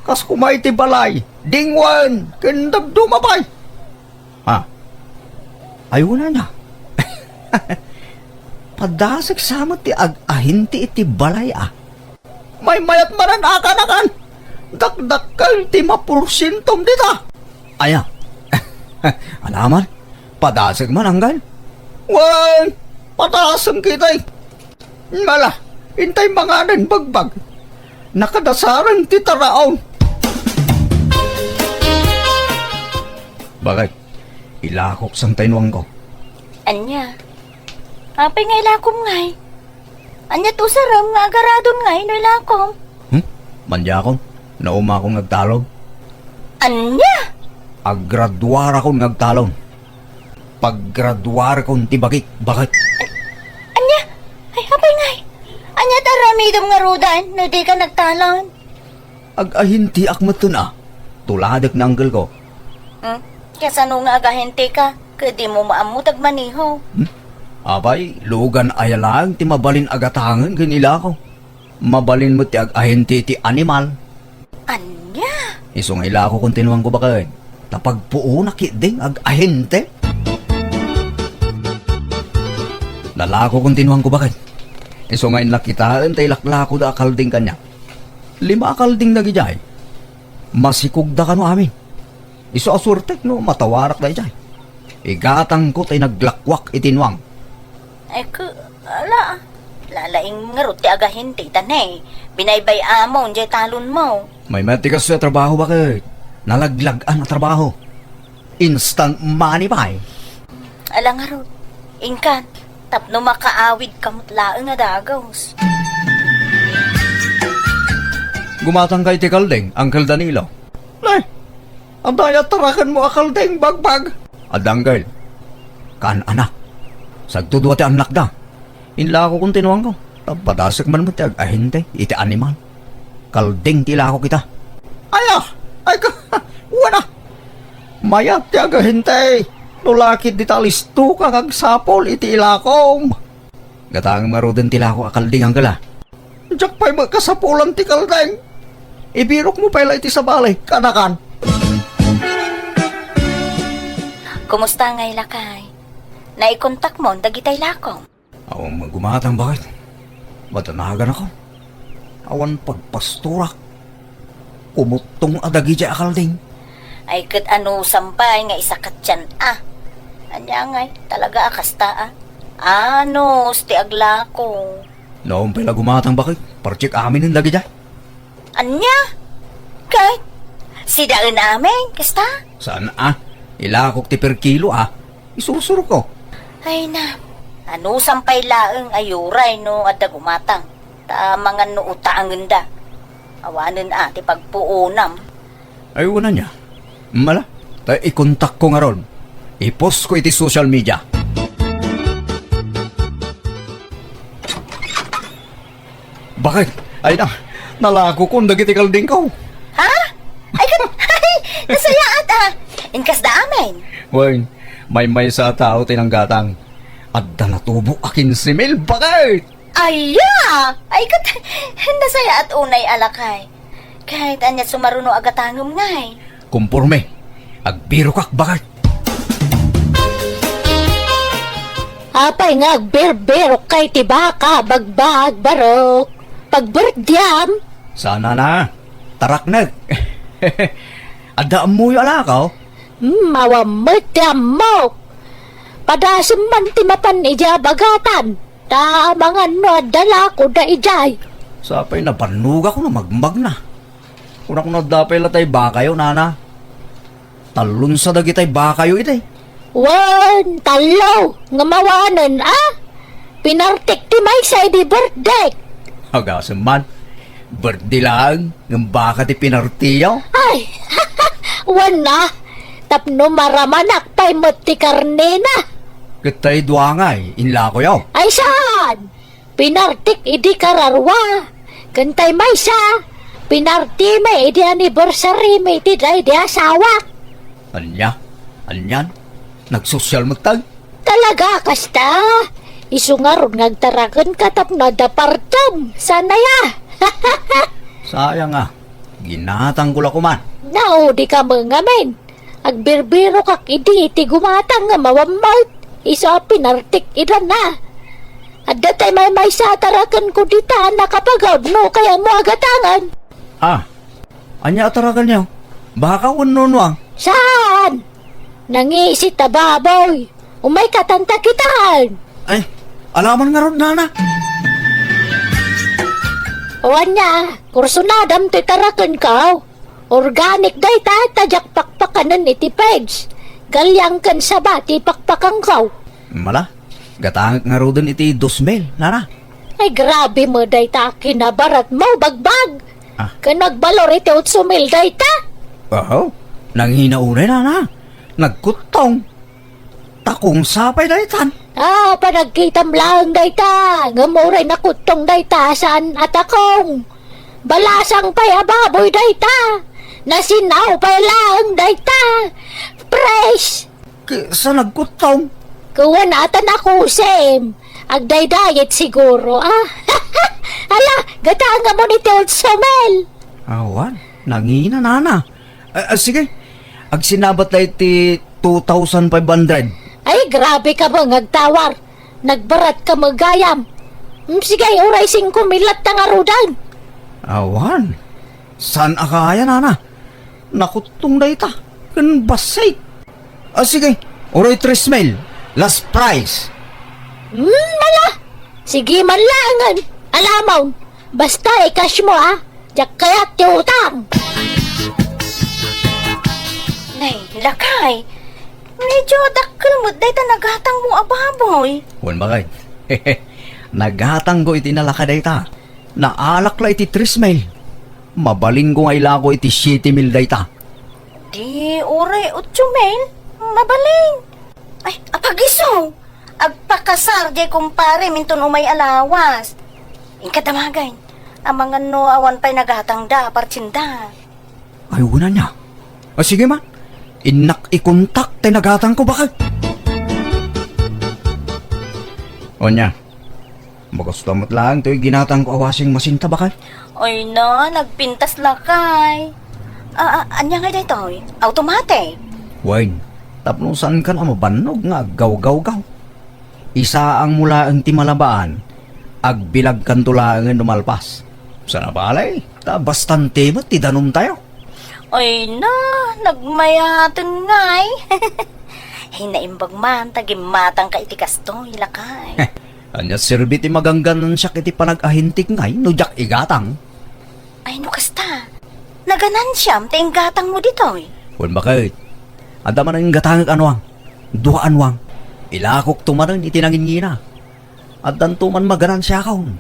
kas koma iti balay, dingwen, ken dadduma pay. Ha? Ay, wen a. Padasek sa met ti ag-ahente iti balay, a. Maymayat manen a kanakan. Dakdakkel ti maporsientom dita. Aya. Anaman? Padasek man, Uncle? Wen, padasek ketdi. Ala, intay manganen, bagbag. Nakadasaren ti taraon. Baket, ilakok sa ti nuangko. Ania? Apay nga ilakom ngay? Ania ti usarem nga agaradon ngay no ilakom? Hmm? Mandiakon, naumakon nga agtalon. Ania? Aggraduarakon nga agtalon. Paggraduarakon ti bagik, baket. Ania? Ay, apay ngay? Ania ti aramidem ngaruden no dika nagtalon? Ag-ahenteak metten a. Tuladek ni uncle ko. Hmm? Kasano nga ag-ahenteka? Ket dimo maammo ti agmaneho. Hmm? Apay, lugan aya laeng ti mabalin a gatangen ken ilako. Mabalin met ti ag-ahente iti animal. Ania? Isu nga ilako kon ti nuangko, baket. Ta pagpuonak ketdin nga ag-ahente. Nalako kon ti nuangko, baket. Isu nga innak kitaen ta ilaklakoda a kalding kaniak. Lima a kalding dagidiay. Masikogda kano amin. Isu a suertek no matawarak daydiay. Igatangko ti naglakuak iti nuang. Ay, ke, ala, lalaing ngarud ti ag-ahente ita ne. Binaybay-amon diay talonmo. Maymayat ti kastoy a trabaho, baket. Nalaglag-an a trabaho. Instant money pay. Ala ngarud, inkan, tapno makaawidka met laeng a dagus. Gumatangka iti kalding, Uncle Danilo. Ne, adda aya tarakenmo a kalding, bagbag? Adda, uncle. Kaan-anak. Sagto dua ti annakda. Inlako kon ti nuangko. Ta padasek man met ti ag-ahente iti animal. Kalding ti ilako kita. Aya! Ay ka, wana! Mayat ti ag-ahente. No lakit dita listoka nga agsapul iti ilakom. Gatangem ngaruden ti ilako a kalding, uncle, a. Diak pay met kasapulan ti kalding. Ibirokmo pay la iti sabali, kanakan. Kumusta ngay, lakay? Naikontakmon dagitay lakong? Awan met gumatang, baket. Madanaganakon. Awan pagpastorak. Kumuttong a dagidiay a kalding. Ay, ket anusam pay nga isakatyan a. Ania ngay, talaga a kasta a. Anus ti aglako. Naum pay la gumatang, baket. Parcik aminen dagidiay. Ania? Ket, sidaen amin, kasta? Saan a? Ilakok ti per kilo a. Isursurko. Ay na, anusam pay laeng a uray no adda gumatang. Ta mangan no utangenda. Awanen a ti pagpuonam. Ay, wen ania. Mala, ta ikontakko ngarud. Ipostko iti social media. Baket, ay na, nalakokon dagiti kaldingko. Ha? Ay, ket, ay, nasayaat a. Inkasda amin. Wen, maymaysa a tao ti nanggatang. Adda natubo a kinse mil, baket! Aya! Ay, ket, nasayaat unay a lakay. Ket ania sumaruno a gatangem ngay? Komporme. Agbirokak, baket. Apay nga agbirbirok kay ti baka, bagbag, barok? Pagberdiam? Sana na. Taraknek. Adda ammoyo a lakaw? Hmm, awan met ti ammok. Padasem man ti mapan idiay bagatan. Ta amangan no adda lako da idiay. Sapay nabannogak no magmagna. Kunak no adda pay la tay bakayo, nana. Tallon sa dagitay bakayo iti. Wen, tallo, nga mawanen, a? Pinartik ti maysa idi birthday. Agasem man, birthday laeng, ngem baka ti pinartiyo? Ay, wen a, tapno maramanak pay met ti karnena. Ket tay dua ngay, inlakoyo? Ay saan? Pinartik idi kararua. Ken tay maysa, pinartimi idi anniversary mi iti daydi asawak. Ania? Anian? Nagsosyal met tay? Talaga kasta? Isu ngarud nga agtarakenka tapno adda partem. Sana ya? Sayang a. Ginatangko la koman. Naudika met ngamin. Agbirbirokak idi iti gumatang nga mawammawt. Isu a pinartik ida na. Adda tay maymaysa a tarakenko dita a nakapagawid no kayatmo a gatangan. Ah, ania a tarakenyo? Baka wenno nuang? Saan? Nangisit a baboy. Umayka tan ta kitaen. Ay, alaman ngarud, nana. O ania, kursunadam toy tarakenko. Organic dayta, ta diak pakpakanen iti page. Galyang ken saba ti pakpakanko. Mala, gatangek ngaruden iti dos mil, nana. Ay, grabe met dayta a kinabaratmo, bagbag. Ah. Ken nagbalor iti otso mil dayta. Aho, nangina unay, nana. Nagkuttong. Takong sapay daytan. Ah, panagkitam laeng dayta. Ngem uray nakuttong dayta, saan a takong. Balasang pay a baboy dayta. Nasinaw pay laeng dayta. Fresh. Kisa nagkuttong. Kuwan ata nakusim. Agdaydayet siguro, ah. Ala, gatangamon iti otso mil. Awan, nangina, nana. Ah, ah, sige. Agsinabat la iti two thousand five hundred. Ay, grabe ka ba nga agtawar? Nagbarat ka met gayam. Hmm, sige, uray singko mil latta ngaruden. Awan. Saan a kaya, nana? Nakuttong dayta. Ken bassit. Ah, sige. Uray tres mil. Last price. Hmm, ala. Sige man laengen. Alamon. Basta i-cash mo, ah. Diak kayat ti utang. Nay, lakay. Medyo dakkel met dayta nagatangmo a baboy. Wen, baket. Nagatangko iti nalaka dayta. Naalak la iti tres mil. Mabalinko nga ilako iti siete mil dayta. Di, uray otso mil. Mabalin. Ay, apagiso. Agpakasar diay kumparem inton umay a lawas. Inka damagen. Amangan no awan pay nagatangda a partinda. Ay, wen ania. Ah, sige man. Innak ikontak tay nagatangko, baket. O nia, magusto met laeng toy ginatangko a washing machine ta, baket. Ay na, nagpintas lakay. Ah, ah, ania ngay daytoy? Automatic? Wen, tapno saankan a mabannog nga aggawgawgaw. Isaangmo laeng ti malabaan, agbilagkanto laengen no malpas. Sana balay, ta bastante met ti danumtayo. Ay na, nagmayaten ngay. Ay, naimbag man ta gimmatangka iti kastoy, lakay. Ania serbi ti magangganansiak iti panag-ahintik ngay no diak igatang? Ay, no kasta, naganansiam ti inggatangmo ditoy. Wen, baket. Adda man inggatangek a nuang. Dua a nuang. Ilakokto manen iti nangingina. Addanto man maganansiakon.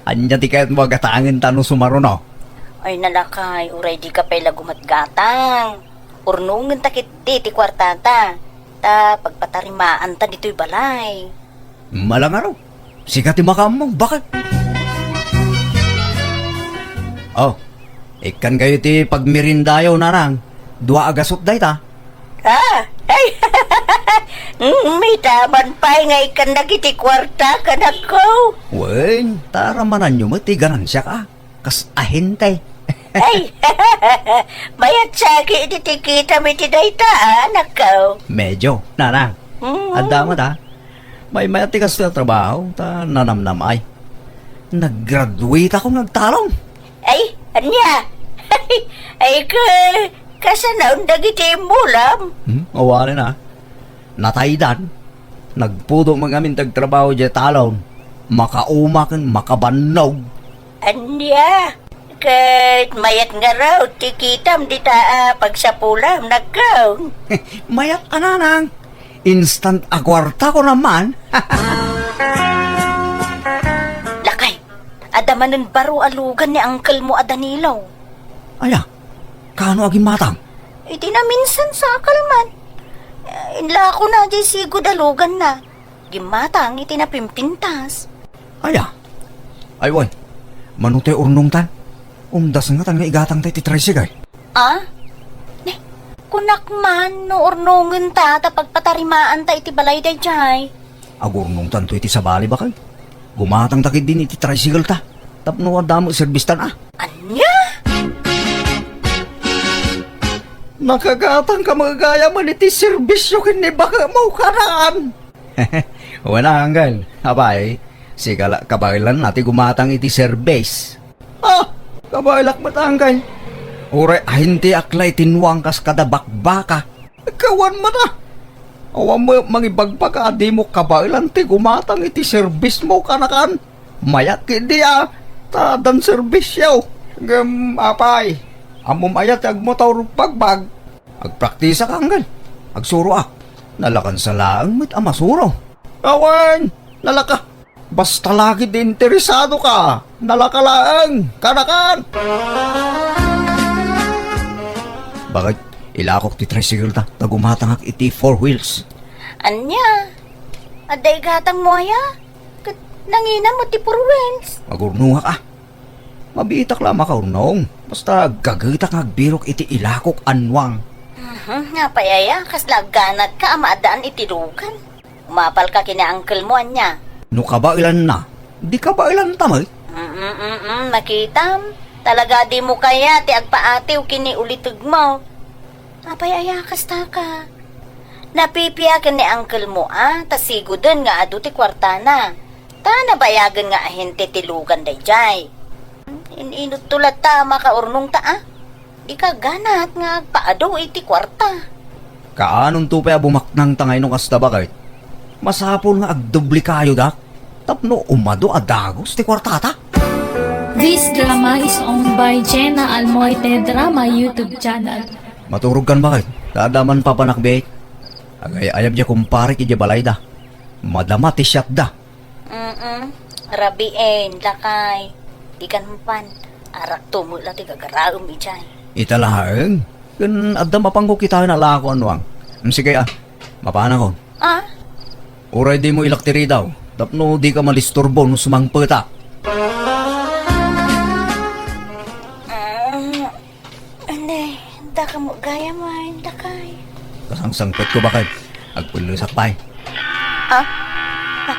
Ania ti kayatmo a gatangenta no sumaruno? Ay, nalakay, uray dika pay la gumatgatang. Urnongenta ketdi ti kuartata, ta pagpatarimaanta ditoy balay. Malangaro. Sika ti makaammo, baket. Oh, ikkan kayo ti pagmerindayo, nanang. Dua a gasut dayta. Ah, ay, mm, mayat man pay nga ikkan dagiti kuarta, kanakko. Wen, ta aramananyo met ti ganansiak, a. Kas ahente. Ay, mayat saki iti ti kitam iti dayta, a, nakkaw. Medyo, nanang. Mm. Adda met, a. Maymayat ti kastoy a trabaho, ta nanamnam ay. Naggraduate ako nga agtalon. Ay, ania? Ay, ka, kasano dagiti immulam? Hmm, awanen, a. Nataydan. Nagpudo man ngamin ti agtrabaho diay talon. Makauma ken makabannog. Ania? Ket mayat ngarud ti kitam dita a pagsapulam, nakkaw. Mayat a, nanang. Instant a kuarta ko naman. Lakay, adda manen baro a lugan ni uncle mo a Danilo. Aya, kaano a gimmatang? Iti naminsan sa akalman. Eh, inlako na diay sigud a luganna. Gimmatang iti napimpintas. Aya? Ay, wen. Mano ti urnongtan? Umdas ngatan nga igatangta iti tricycle. Ah? Ne, kunak man no urnongenta ta pagpatarimaanta iti balay daydiay. Agurnongtanto iti sabali, baket. Gumatangta ketdin iti tricycle ta. Tapno adda met serbistan, a. Ania? Nakagatangka met gayam iti serbisyo ken ni baketmo, kanaan. Wen a, uncle. Apay, sika la kabaelanna ti gumatang iti serbis. Ah, kabaelak met, uncle. Uray ahinteak la iti nuang kas kada bakbaka. Kawan met, a. Awan met mangibagbaga a dimo kabaelan ti gumatang iti serbismo, kanakan. Mayat ketdi, a, ta addan serbisyo. Ngem, apay, ammom aya ti agmotor bagbag? Agpraktisak, uncle. Agsuroak. Nalakansa laeng met a masuro. Awan, nalaka. Basta la ketdi interesadoka, nalaka laeng, kanakan. Baket, ilakok ti tricycle ta, ta gumatangak iti four wheels. Ania? Adda igatangmo aya? Ket nangina met ti four wheels. Agurnongak, a. Mabiitak la a makaurnong. Basta aggagetak nga agbirok iti ilakok a nuang. Mhm, apay aya, kasla agganatka a maaddaan iti lugan. Umapalka ken ni uncle mo, ania? No kabaelanna, di kabaelanta met. Mm, mm, mm, nakitam. Talaga dimo kayat ti agpaatiw ken ni ulitegmo. Apay aya kastaka? Napipia ken ni uncle mo, a, ta siguden nga adu ti kuartana. Ta nabayagen nga ahente ti lugan daydiay. In-inutto latta a makaurnongta, a? Dika ganat nga agpaadu iti kuarta. Kaanonto pay a bumaknangta ngay no kasta, baket? Masapul nga agdoblekayo dak tapno umadu a dagus ti kuartata. This drama is owned by Jenna Almoite Drama YouTube channel. Maturogkan, baket, ta adda man papanakbit. Agay-ayab diay kumparek idiay balayda. Madama ti siatda. Mm-mm. Rabien, lakay. Dikan mapan. Arakto met la ti gagaraem idiay. Ita laeng. Ken adda mapanko kitaen a lako a nuang. Mm, sige, a. Mapanakon. A? Uray dimo ilak ti ridaw, tapno dika madisturbo no sumangpetak. Mm. Anay, daka mo gayam, ay, dakay. Kasangsangpetko, baket. Agpullosak pay. A? A?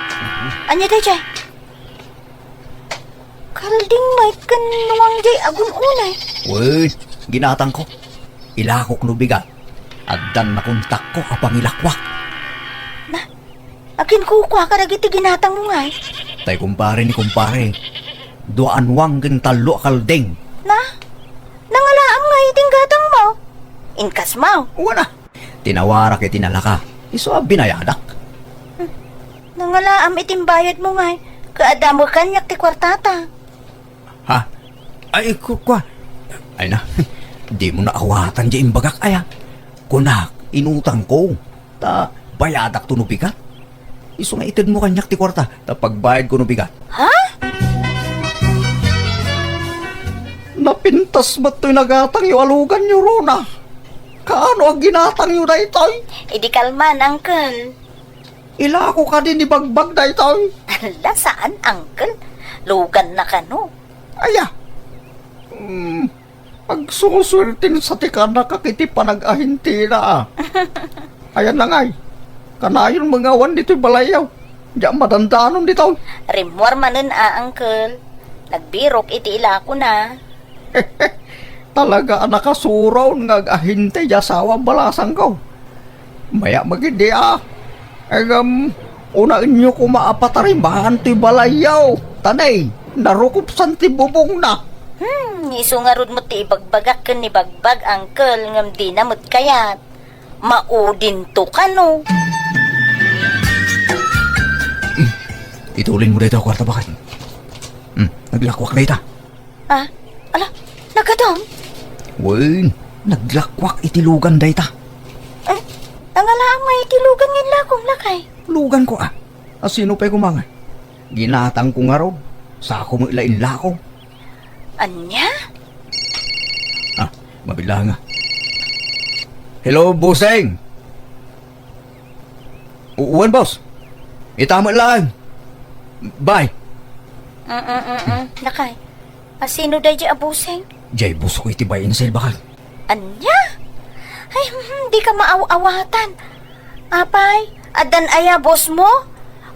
Ania daydiay? Kalding met ken nuang diay agun-unay. Wen, ginatangko. Ilakok no bigat. Addan nakontakko a pangilakwak. Na, Akin kukua kadagiti ginatangmo ngay? Tay kumpare ni kumpare. Dua a nuang ken tallo a kalding. Na? Nangalaam ngay iti gatangmo? Inkasmo? Wen a. Tinawarak iti nalaka. Isu a binayadak. Hmm. Nangalaam iti bayadmo ngay. Kaadda met kaniak ti kuartata. Ha? Ay, ku-, kua. Ay na, dimo naawatan diay imbagak, aya. Kunak, inutangko. Ta bayadakto no bigat. Isu nga itedmo kaniak ti kuarta, ta pagbayadko no bigat. Ha? Napintas met toy nagatangyo a luganyo, Rona. Kaano a ginatangyo daytoy? Idi kalman, uncle. Ilako kadi ni Bagbag daytoy? Ala, saan, uncle. Luganna kano. Aya. Hmm, agsusuerten sa ti kanakak iti panag-ahintina, a. Ayan na ngay. Kanayon mangawan ditoy balayyo. Diak madandanon ditoy. Rimmuar manen a, uncle. Nagbirok iti ilakona. Talaga a nakasuron nga ag-ahinte ti asawa a balasangko. Maya magidi a. Ngem, unaenyo koma a patarimaan ti balayyo. Tanay, narukopsan ti bubongna. Hmm, isu ngarud met ti ibagbagak ken ni Bagbag, uncle, ngem dina met kayat. Maudinto kano. Hmm, itulin mo dayta a kuarta, baket. Hmm, naglakwak dayta. Ah, ala, nagadam? Wen, naglakwak iti lugan dayta. Eh, nangalaam nga iti lugan nga inlakom, lakay? Luganko, a. A, sino pay koma nga? Ginatangko ngarud. Sako met la inlako. Ania? Ah, mabilang, a. Hello, bossing! U-, wen, boss. Ita met laeng. Bye. Mm, mm, mm, mm. Lakay. A, sino daydiay a bossing? Diay bossko iti buy and sell, baket. Ania? Ay, hmm, dika maaw-awatan. Apay, addan aya bossmo?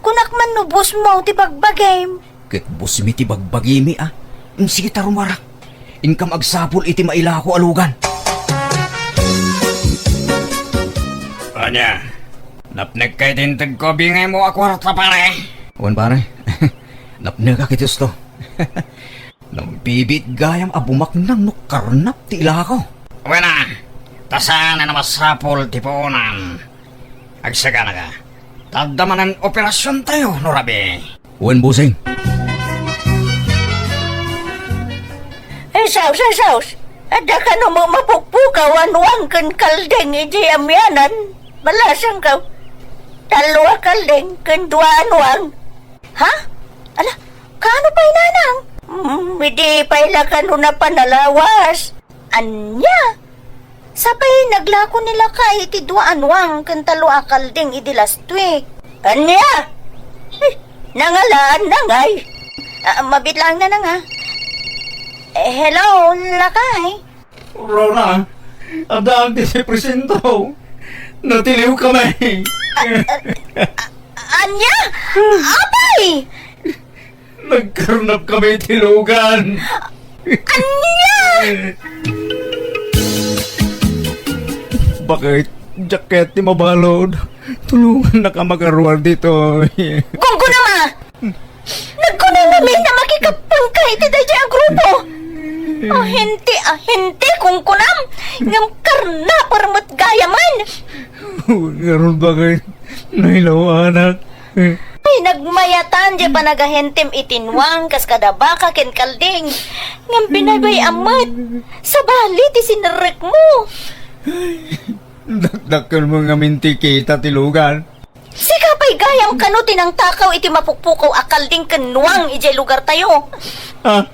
Kunak man no bossmo ti bagbagim. Ket bossmi ti bagbagimi, a. Sige ta, rumarak. Inkam agsapul iti mailako a lugan. Ania? Napnekka iti intedko a bingaymo a kuarta, pare? Wen, pare. Napnekak iti husto. Nagbibiit gayam a bumaknang no karnap ti ilako. Wen a, ta saan a masapul ti puonan. Agsaganaka. Ta adda manen operasiontayo no rabii. Wen, bossing. Ay, sus, ay, sus. Adda kano met mapukpukaw a nuang ken kalding idiay amianan. Balasangko. Tallo a kalding ken dua a nuang. Ha? Ala, kaano pay, nanang? Mm, idi pay la kano napan a lawas. Ania? Sapay naglako ni lakay iti dua a nuang ken tallo a kalding idi last week. Ania? Eh, nangalaan na ngay. Ah, mabiit laeng, nanang, a. Eh, hello, lakay. Rona, addaak ditoy presinto. Natiliwkami. A-, a-, a-, ania? Apay! Nagkarnapkami iti lugan. Ania? Baket, diak kayat ti mabalud. Tulongannaka makaruar ditoy. Gunggonam a! Nagkunam ngamin a makikappangka iti daydiay a grupo. Ahente, ahente, kunkunam, ngem karnaper met gayamen. Ngarud, baket, nailawanak. Ay, nagmayatan diay panagahentem iti nuang kas kada baka ken kalding. Ngem binaybay-am met. Sabali ti sinerrekmo. Dakdakkelmo ngamin ti kita ti lugan. Sika pay gayam kano ti nangtakaw iti mapukpukaw a kalding ken nuang idiay lugartayo. Ah,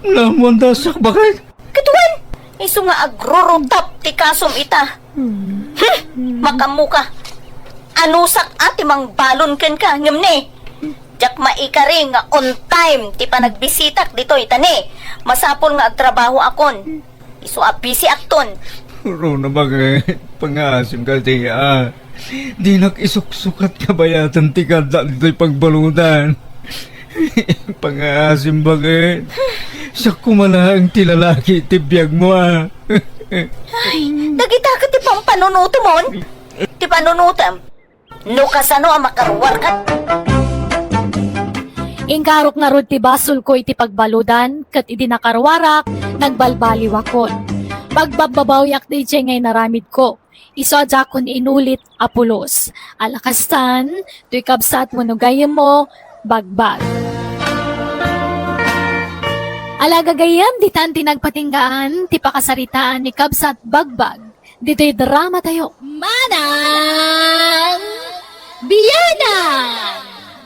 naammoan ta siak, baket. Ket wen, isu nga agrurutap ti kasom ita. Hmm, makaammoka. Anusak a ti mangbalon kenka, ngem ne, diak maikari nga on time ti panagbisitak ditoy, ta ne, masapul nga agtrabahoakon. Isu a bisiakton. Rona, baket, pangaasim kadi a. Dinak isuksukat nga bayaten ti kaaddak ditoy pagbaludan. Pangaasim, baket. Siak koma laeng ti lalaki iti biagmo, a. Ay, dagita ket ti pampanunotemon? Ti panunotem? No kasano a makaruarka? Inkarok ngarud ti basolko iti pagbaludan, ket idi nakaruarak, nagbalbaliwakon. Pagbabbabawiak daydiay nga inaramidko. Isu a diakon inulit a pulos. Ala kastan, toy kabsat wenno gayyemmo, bagbag. Ala gagayyem, ditan ti nagpatinggaan ti pakasaritaan ni Kabsat Bagbag ditoy drama tayo. Manang Biana!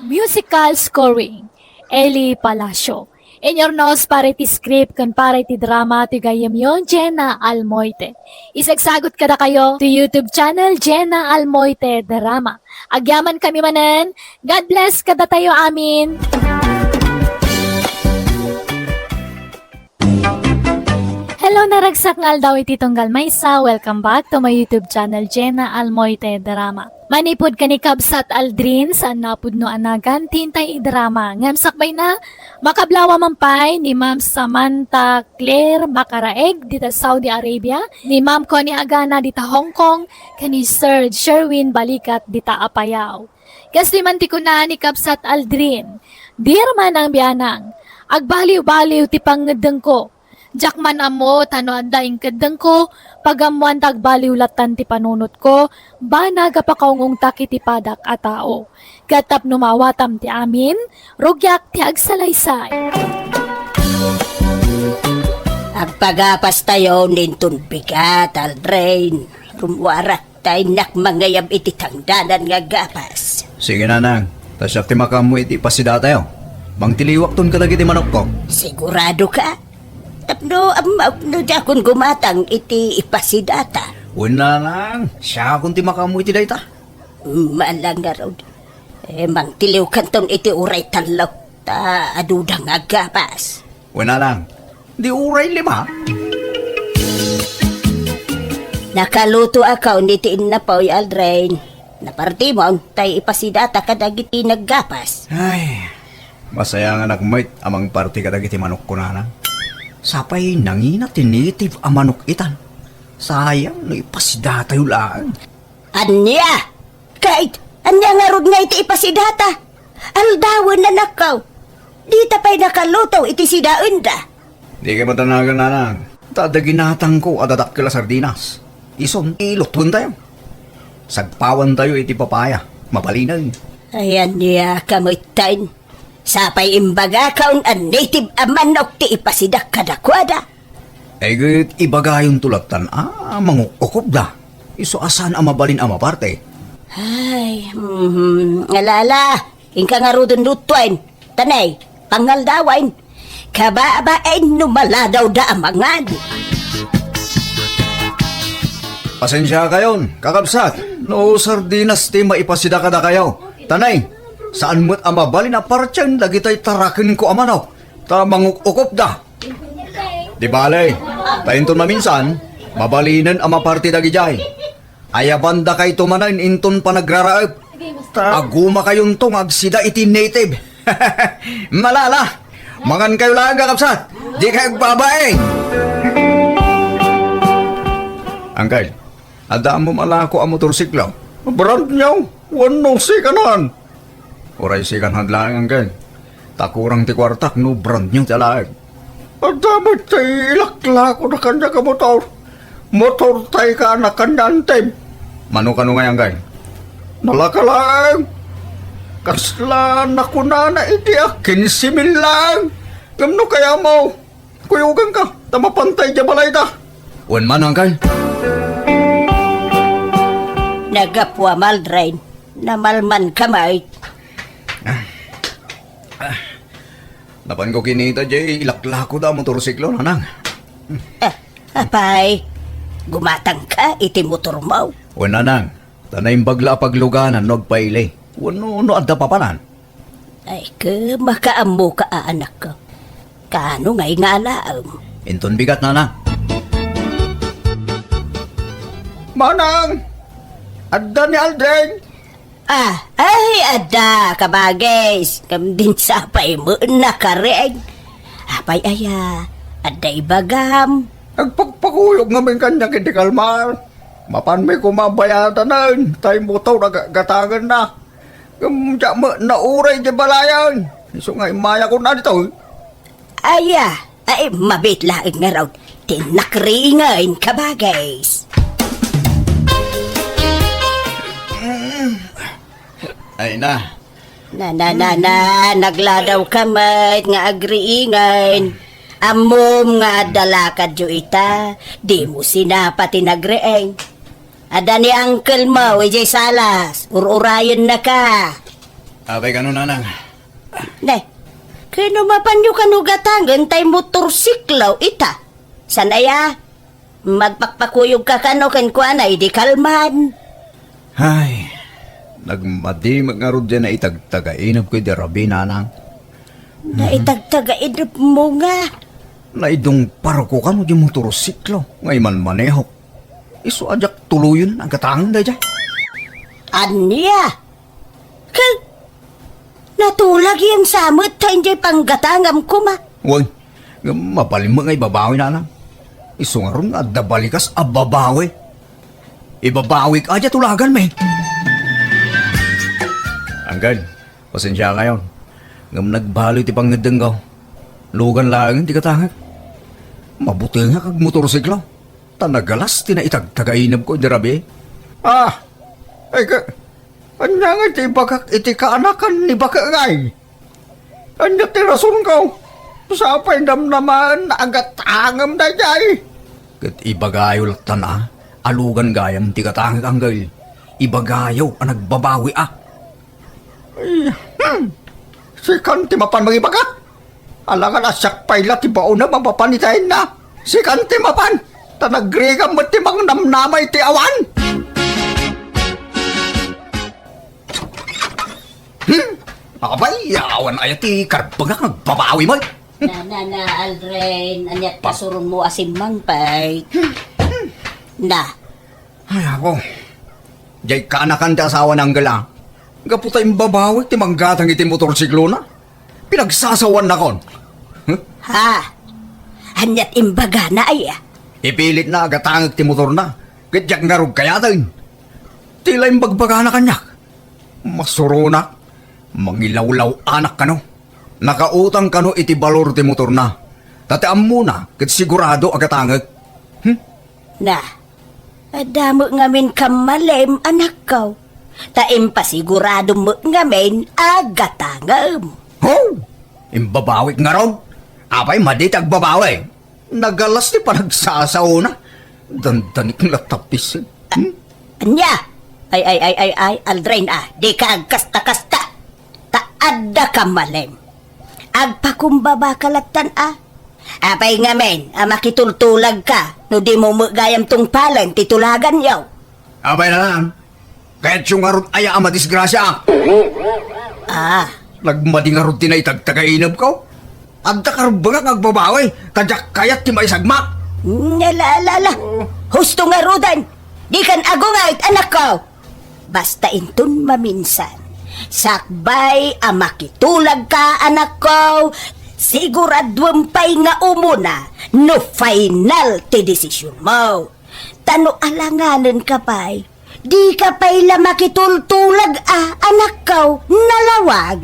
Musical scoring, Eli Palacio. Inurnos para iti script ken para iti drama ti gayyemyo, Jenna Almoite. Isagsagut kadakayo ti YouTube channel, Jenna Almoite Drama. Agyamankami manen. God bless kadatayo amin. Hello, naragsak nga aldaw iti tunggal maysa. Welcome back to my YouTube channel, Jenna Almoite Drama. Manipud ken ni Kabsat Aldrin, saan a pudno a nagan ti intay idrama. Ngem sakbayna, makablawa man pay ni Ma'am Samantha Claire Macaraeg dita Saudi Arabia, ni Ma'am Connie Agana dita Hong Kong, ken ni Sir Sherwin Balikat dita Apayao. Kastoy man ti kuna ni Kabsat Aldrin, "Dear Manang Bianang, agbaliw-baliw ti pangngeddengko. Diak man ammo ta no adda inkeddengko, pagammoan ta agbaliw lattan ti panunotko, banag a pakaungongtak iti padak a tao. Ket tapno maawatam ti amin, rugiak ti agsalaysay." Agpagapas tayo ninton bigat, Aldrin. Rummuarak ta innak mangayab iti tangdanan nga gapas. Sige, nanang. Ta siak ti makaammo iti ipasidatayo. Mangtiliwakton kadagiti manokko. Sigurado ka? Tapno ammaok no diakon gumatang iti ipasidata. Wen, nanang, siakon ti makaammo iti dayta. Malang ngarud. Eh, mangtiliwkanton iti uray tallo, ta aduda nga gapas. Wen, nanang, di uray lima. Nakalutoakon iti innapoy, Aldrin. Napartimon, tay ipasidata kadagiti naggapas. Ay, masayanganak met a mangparti kadagiti manokko, nanang. Sapay nangina ti native a manok itan. Sayang no ipasidatayo laeng. Ania? Kait, ania ngarud nga iti ipasidata? Aldawen, anakko. Dita pay nakaluto iti sidaenda. Dika matanagan, nanang. Ta adda ginatangko a dadakkel a sardinas. Isun, ilutuentayo. Sagpawantayo iti papaya. Mabalinen. Ay, ania ka metten? Sapay imbagakon a native a manok ti ipasidak kadakuada. Ay, ket ibagayonto lattan a manguk-ukopda. Isu a saan a mabalin a maparte. Ay, mhm, alala, inka ngaruden lutuen. Tanay, pangaldawen. Kababain no maladawda a mangan. Pasensiakayon, kakabsat, no sardinas ti maipasida kadakayo. Tanay, saan met a mabalin a partien dagitoy tarakenko a manok, ta manguk-ukopda. Di bale, ta inton maminsan, mabalinen a maparti dagidiay. Ayabandakayto manen inton panagraraep. Ta agumakayonto nga agsida iti native. Malala, mangankayo laeng, kakabsat. Dikay agbabain. Angkel, adda ammom a lako a motorsiklo? Brand new, wenno second hand? Uray second hand laeng, Angkel. Ta kurang ti kuartak no brand new ti alaek. Adda met ti ilaklakoda kaniak a motor. Motor tay kaan a kaniak, Angkel. Mano kano ngay, Angkel? Nalaka laeng. Kasla nakunana idi a kinse mil laeng. Ngem no kayatmo, kuyoganka, ta mapantay diay balayda. Wen man, Angkel. Nagapua, Aldrin. Namalmanka met. Napanko kinita diay ilaklakoda a motorsiklo, nanang. Ah, apay, gumatangka iti motormo? Wen, nanang, ta naimbag la a pagluganan no agpaili. Wenno no adda papanan. Ay, ket makaammoka a, anakko. Kaano ngay nga alaem? Inton bigat, nanang. Manang! Adda ni Aldrin! Ah, ay, adda, kabagis. Ngem dinak sapay met nakareng. Apay aya, adda ibagam? Agpakpakuyog ngamin kaniak iti kalmar. Mapan met koma bayadanen tay motor a ga-, gatangenna. Ngem diak met nauray di balayen. Isu nga immayakon a ditoy. Aya, ay, mabiit laeng ngarud ti nakriingen, kabagis. Ay na. Na, na, na, na, nagladaw ka met nga agriingen. Ammom nga adda lakadyo ita, dimo sinapa ti nagriing. Adda ni uncle mo, idiay salas, ur-urayenna ka. Apay kano, nanang? Ne, kano mapanyo kano gatangen tay motorsiklo ita? San aya? Magpakpakuyog ka kano kenkuana idi kalman. Ay, nagmadi met ngarud diay naitagtagainepko idi rabii, nanang. Naitagtagainepmo nga? Naidungparko kano di motorsiklo nga imanmanehok. Isu a diak tuloyen a gatangen daydiay. Ania? Ket natulag yam sa met ta idiay panggatangam koma. Wen, ngem mabalin met nga ibabawi, nanang. Isu ngarud nga adda balikas a babawi. Ibabawik a diay tulaganmi. Anggal, pasensiakayon. Ngem nagbaloy ti pangngeddengko. Lugan laengen ti gatangek. Mabutengak agmotorsiklo. Ta nagalas ti naitagtagainepko idi rabii. Ah! Ay ka, ania nga ti ibagak iti kaanakan ni bakek ngay? Ania ti rasonko? Sapay namnamaen a gatangem daydiay. Ket ibagayo latta a, alugan gayam ti gatangek, anggal. Ibagayo a nagbabawi a. Ay, hmm. Sikan ti mapan mangibaga. Alangan a siak pay la ti baonem a mapan itayenna. Sikan ti mapan. Ta nagrigam met ti mangnamnama iti awan. Hmm? Apay, awan aya ti karbengak nga agbabawi met. Na, na, na, Aldrin, aniat pasuron mo a simmangpet? Na. Ay, ako. Diay kaanakan ti asawa ni Angel, a. Gapu ta imbabawik ti manggatang iti motorsiklona. Pinagsasawaannakon. Huh? Ha? Aniat imbagana, aya? Ipilitna a gatangek ti motorna. Ket diak ngarud kayaten. Ti la imbagbagana kaniak. Masuronak, mangilawlaw-anak kano. Nakautang kano iti balor ti motorna. Ta ti ammona ket sigurado a gatangek. Hmm? Na, adda met ngamin kammalem, anakko. Ta impasiguradom met ngamin a gatangem. Ho! Imbabawik ngarud? Apay madi ti agbabawi? Nagalas ti panagsasaona. Dandanik la tapis. Hmm? Ania? Ay, ay, ay, ay, ay, Aldrin, a, dika agkasta-kasta. Ta adda kammalem. Agpakumbaba ka lattan, a. Apay ngamin a makitultulag ka no dimo met gayam tungpalen ti tulaganyo? Apay laeng? Kayatyo ngarud aya a madisgrasia? Ah. Nagmadi ngarud ti naitagtagainepko? Adda karbengak nga agbabawi, ta diak kayat ti maisagmak. Ala, ala, ala. Oh. Husto ngaruden. Dikan agungayt, anakko. Basta inton maminsan, sakbay a makitulagka, anakko, siguraduem pay nga umuna no final ti desisionmo. Ta no alanganenka pay, dika pay la makitultulag a, anakko, nalawag.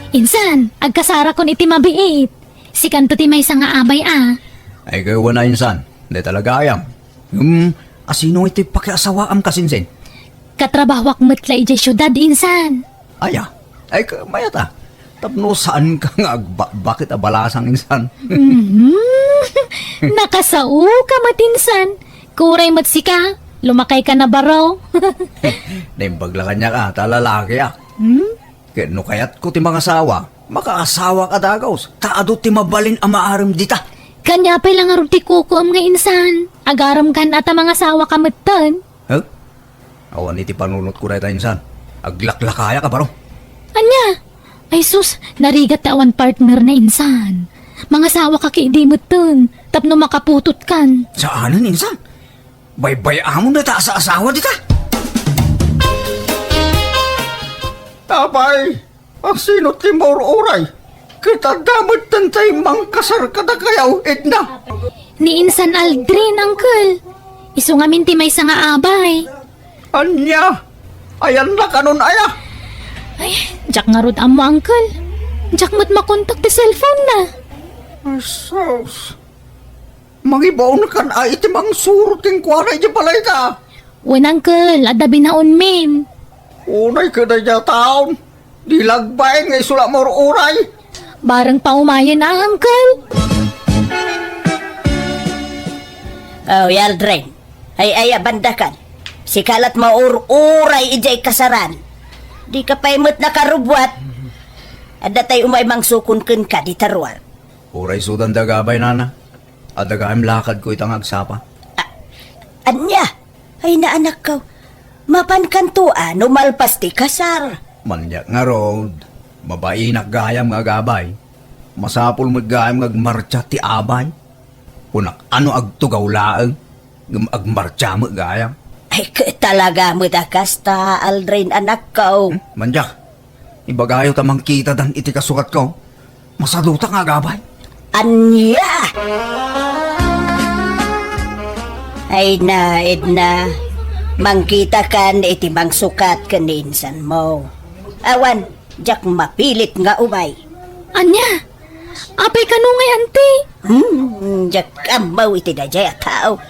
Insan, agkasarakon iti mabiit. Sikanto ti maysa nga abay a. Ay, kayo na, insan. Dayta la gayam. Hmm, asino iti pakiasawaam, kasinsin? Katrabahoak met la idiay siudad, insan. Aya, ay, ka-, mayat a. Tapno saan ka nga agbakbakit a balasang, insan? Mhm. Nakasao ka met, insan. Kuray met sika. Lumakay ka na baro. Naimbag la kaniak a, ta lalaki a. Hmm? Ket no kayatko ti mangasawa, makaasawak a dagus, ta adu ti mabalin a maarem dita. Kaniapay la ngarud ti kukuem nga insan? Agarem kan a ta mangasawaka metten? Huh? Awan iti panunotko dayta insan. Aglaklakayak a baro. Ania? Ay sus, narigat ta awan partner na insan. Mangasawaka ket idi metten, tapno makaputotkan. Saanen insan? Baybay-amon dayta a saasawa dita. Apay, asino ti maur-uray? Ket adda metten tay mangkasar kadakayo, Edna. Ni insan Aldrin, uncle. Isu ngamin ti maysa nga abay. Ania? Ayanna kanon aya? Ay, diak ngarud ammo, uncle. Diak met makontak ti cellphone na. Ay, sus. Mangibaonkan a iti mangsurot kenkuana idiay balayta. Wen, uncle, adda binaonmin. Unay kadaydiay a taon. Di lagbaen nga isu la maur-uray. Bareng paumayen a, uncle. Oh, Aldrin. Ay, ay, abandakan. Sika lat maur-uray idiay kasaran. Dika pay met nakarubbuat. Adda tay umay mangsukon kenka dita ruar. Uray sudan da agabay, nana. Adda gayam lakadko ita nga agsapa. A-, ania? Ay, naanakko. Mapankanto a no malpas ti kasar. Maniak ngarud, mabainak gayam nga agabay. Masapul met gayam nga agmartsa ti abay. Kunak, ano agtugaw laeng, ngem agmartsa met gayam. Ay, ket talaga met a kasta, Aldrin, anakko. Hmm? Maniak, ibagayo ta mangkitadan iti kasukatko. Masaduta nga agabay. Ania? Ay na, Edna. Mangkitakan iti mangsukat ken ni insanmo. Awan, diak mapilit nga umay. Ania? Apay kano ngay, anti? Hmm, diak ammo iti daydiay a tao.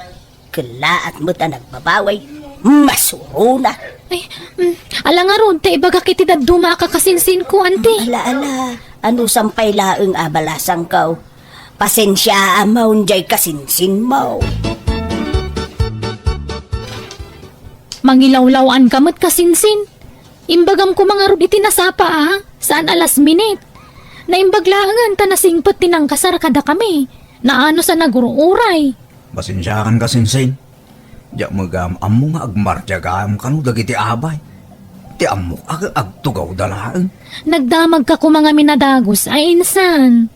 Kellaat met a nagbabawi. Masuronak. Ay, mm, ala ngarud, ta ibagak iti dadduma a kakasinsinko, anti. Ala, ala. Anusan pay laeng a balasangko. Pasensiaam diay kasinsinmo. Mangilawlaw-anka met, kasinsin. Imbagam koma ngarud iti nasapa a, saan a last minute. Naimbag laengen ta nasingpet ti nangkasar kadakami. Naanus a nagur-uray. Pasensiakan, kasinsin. Diak met gayam ammo nga agmartsa gayam kano dagiti abay. Ti ammok a agtugawda laeng. Nagdamagka koma ngamin a dagus a insan.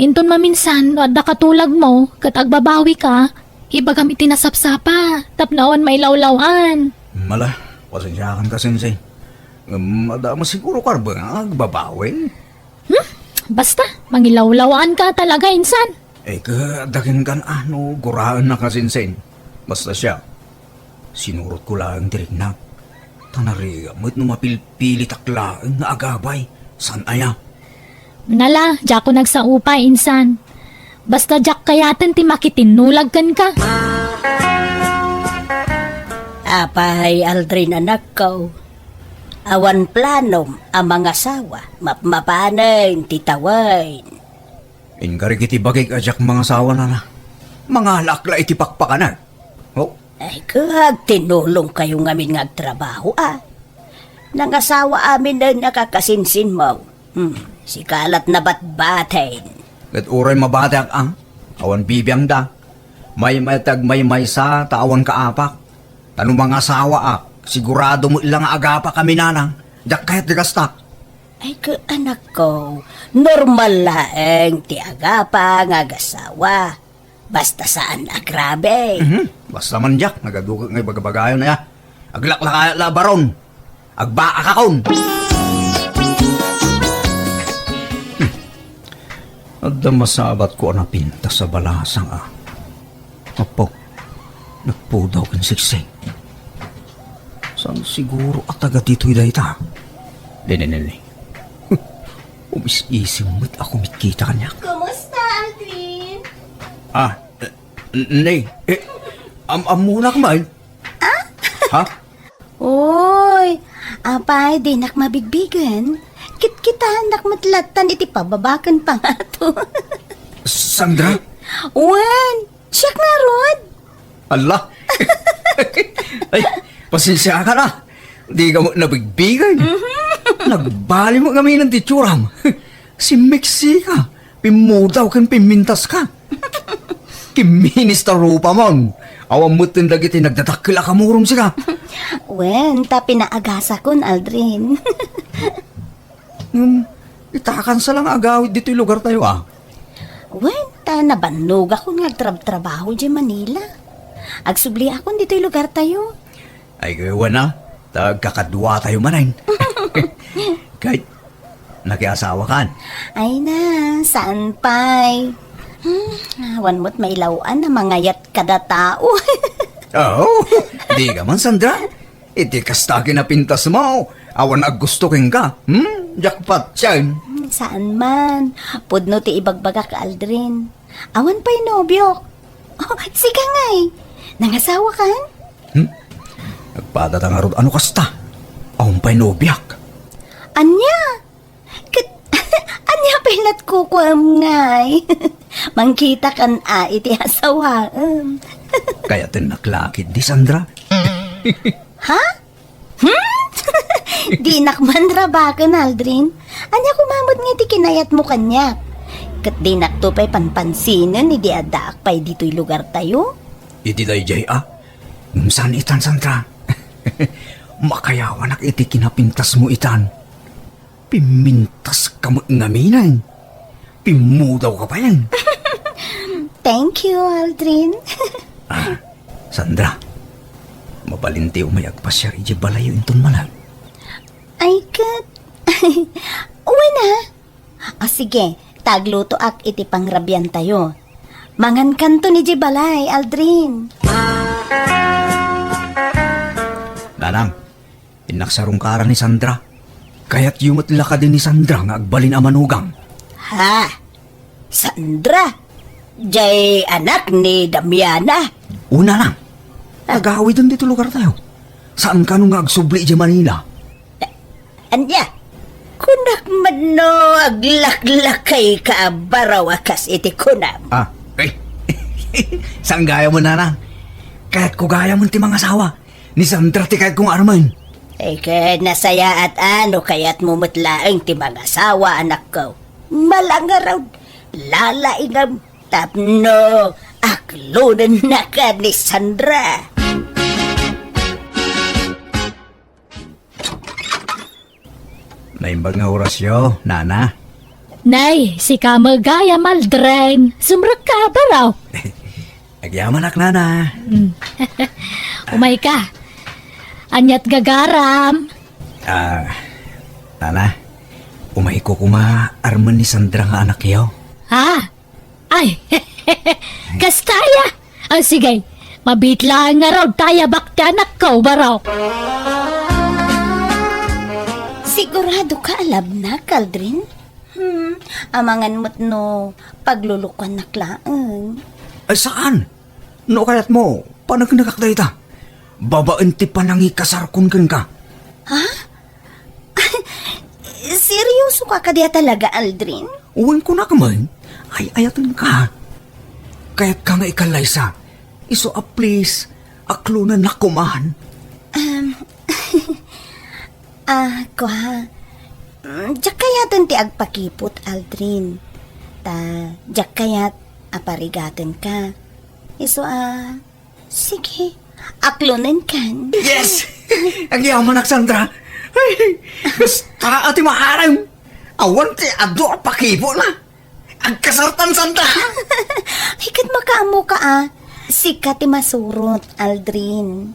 Inton maminsan no adda katulagmo ket agbabawika, ibagam iti nasapsapa tapno awan mailawlaw-an. Ala, pasensiakan, kasinsin. Ngem adda met siguro karbeng nga agbabawi. Hmm? Basta, mangilawlaw-anka talaga, insan. Eh, ket adda kenka no guraenna, kasinsin. Basta siak, sinurotko laeng ti riknak. Ta narigat met no mapilpilitak laeng nga agabay. Saan aya? Ala, diakon agsao pay, insan. Basta diak kayaten ti makitinnulag kenka. Apay, Aldrin, anakko. Awan planom a mangasawa, mapmapanen ti tawen. Inkari iti bagik a diak mangasawa, nana. Mangalaak la iti pakpakanak. Oh. Ay, ket tinulongkayo ngamin nga agtrabaho, a. Nangasawa aminen a kakasinsinmo. Hmm, sika lat nabatbaten. Ket uray mabatiak, a. Awan bibiangda. Maymayta agmaymaysa ta awan kaapak. Ta no mangasawaak, sigurado met la nga agapakami, nana. Diak kayat ti kastak. Ay, ket anakko, normal laeng ti agapa nga agasawa. Basta saan a grabe. Mhm. Basta man diak, nagaduket nga ibagabagayon aya. Aglaklakayat la a baron. Agbaakakon. Hmm. Adda masabatko a napintas a balasang, a. Apo, nagpudaw ken siksik. Saan siguro a taga ditoy dayta? Nene, nene. Umis-isim met a kumitkita kaniak. Kumusta, Aldrin? Ah, eh, ne, eh, am-, ammonak man. Ah? Ha? Oy, apay, dinak mabigbigen? Kitkitaennak met lattan iti pababa ken pangato. Sandra? Wen, siak ngarud. Ala. Ay, pasensiakan, a. Dika met nabigbigen. Mhm. Nagbali met ngamin ti itsuram. Simmeksika, pimmudaw ken pimmintaska. Kimminis ta rupamon. Awan metten dagiti nagdadakkel a kamurom sika. Wen, ta pinaagasakon, Aldrin. Ngem, itakansa la nga agawid ditoy lugartayo, a. Wen, ta nabannogakon nga agtrabtrabaho idiay Manila. Agsubliakon ditoy lugartayo. Ay, wen a, ta agkakaduatayo manen. Ket, nakiasawakan? Ay na, saan pay? Hmm, awan met mailaw-an a mangayat kada tao. Oh, di ka man, Sandra? Iti kasta kinapintasmo, awan aggusto kenka. Hmm? Jackpot, siya. Hmm, saan man. Pudno ti ibagbagak, Aldrin. Awan pay nobiok. Oh, sika ngay. Nangasawa kan? Hmm? Nagpadata ngarud ano kasta? Awan pay nobiak. Ania? Ket, ania pay lat kukuam ngay? Mangkita kan a iti asawaem. Kayatennak la ketdi, Sandra. Ha? Hmm? Dinak man rabaken, Aldrin. Ania koma met nga ti kinayatmo kaniak? Ket dinakto pay panpansinen idi addaak pay ditoy lugartayo. Iti daydiay a. Ngem saan itan, Sandra. Makayawanak iti kinapintasmo itan. Pimmintaska met ngamin. Pimmudaw ka pay. Thank you, Aldrin. Ah, Sandra, mabalin ti umay agpasiar idiay balayyo inton manen. Ay, ket, wen a. Ah, sige, ta aglutoak iti pangrabiantayo. Mangankanton idiay balay, Aldrin. Nanang, innak sarungkaran ni Sandra. Kayatyo met la kadi ni Sandra nga agbalin a manugang? Ha? Sandra? Jay anak ni Damiana? Una lang. Ah. Agawiden dito lugartayo. Saan kano nga agsubli idiay Manila? Ania? Kunak man no aglaklakayka a baraw a kas iti kunam. Ah, ay. Saan gayam, Nanang? Kayatko gayam ti mangasawa. Ni Sandra ti kayatko nga armen. Ay, ket nasayaat a no kayatmo met laeng ti mangasawa, anakko. Malangarod, lalaingam, tapno aklonennaka ni Sandra. Naimbag nga orasyo, Nana. Nay, sika met gayam, Aldrin. Sumrekka, baro. Agyamanak, Nana. Mm. Umayka. Aniat gagaram? Ah, Nana, umayko koma armen ni Sandra nga anakyo. Ha? Ay, kasta aya? Ah, sige, mabiit laeng ngarud ta ayabak ti anakko, baro. Sigurado ka a labnak, Aldrin? Hmm, amangan met no paglulukuannak laeng. Ay, saan? No kayatmo, paneknekak dayta. Babaen ti panangikasarkon kenka. Ha? Seryoso ka kadi a talaga, Aldrin? Wen, kunak man, ay-ayatenka. Kayatka nga ikallaysa. Isu a please, aklonennak koman. Um, ah, kua, mm, diak kayaten ti agpakipot, Aldrin. Ta, diak kayat a parigatenka. Isu a, sige, aklonenkan. Yes! Agyamanak, Sandra. Ay, basta a ti maarem. Awan ti adu a pakipotna. Agkasartan, Sandra. Ay, ket makaammoka a. Sika ti masurot, Aldrin.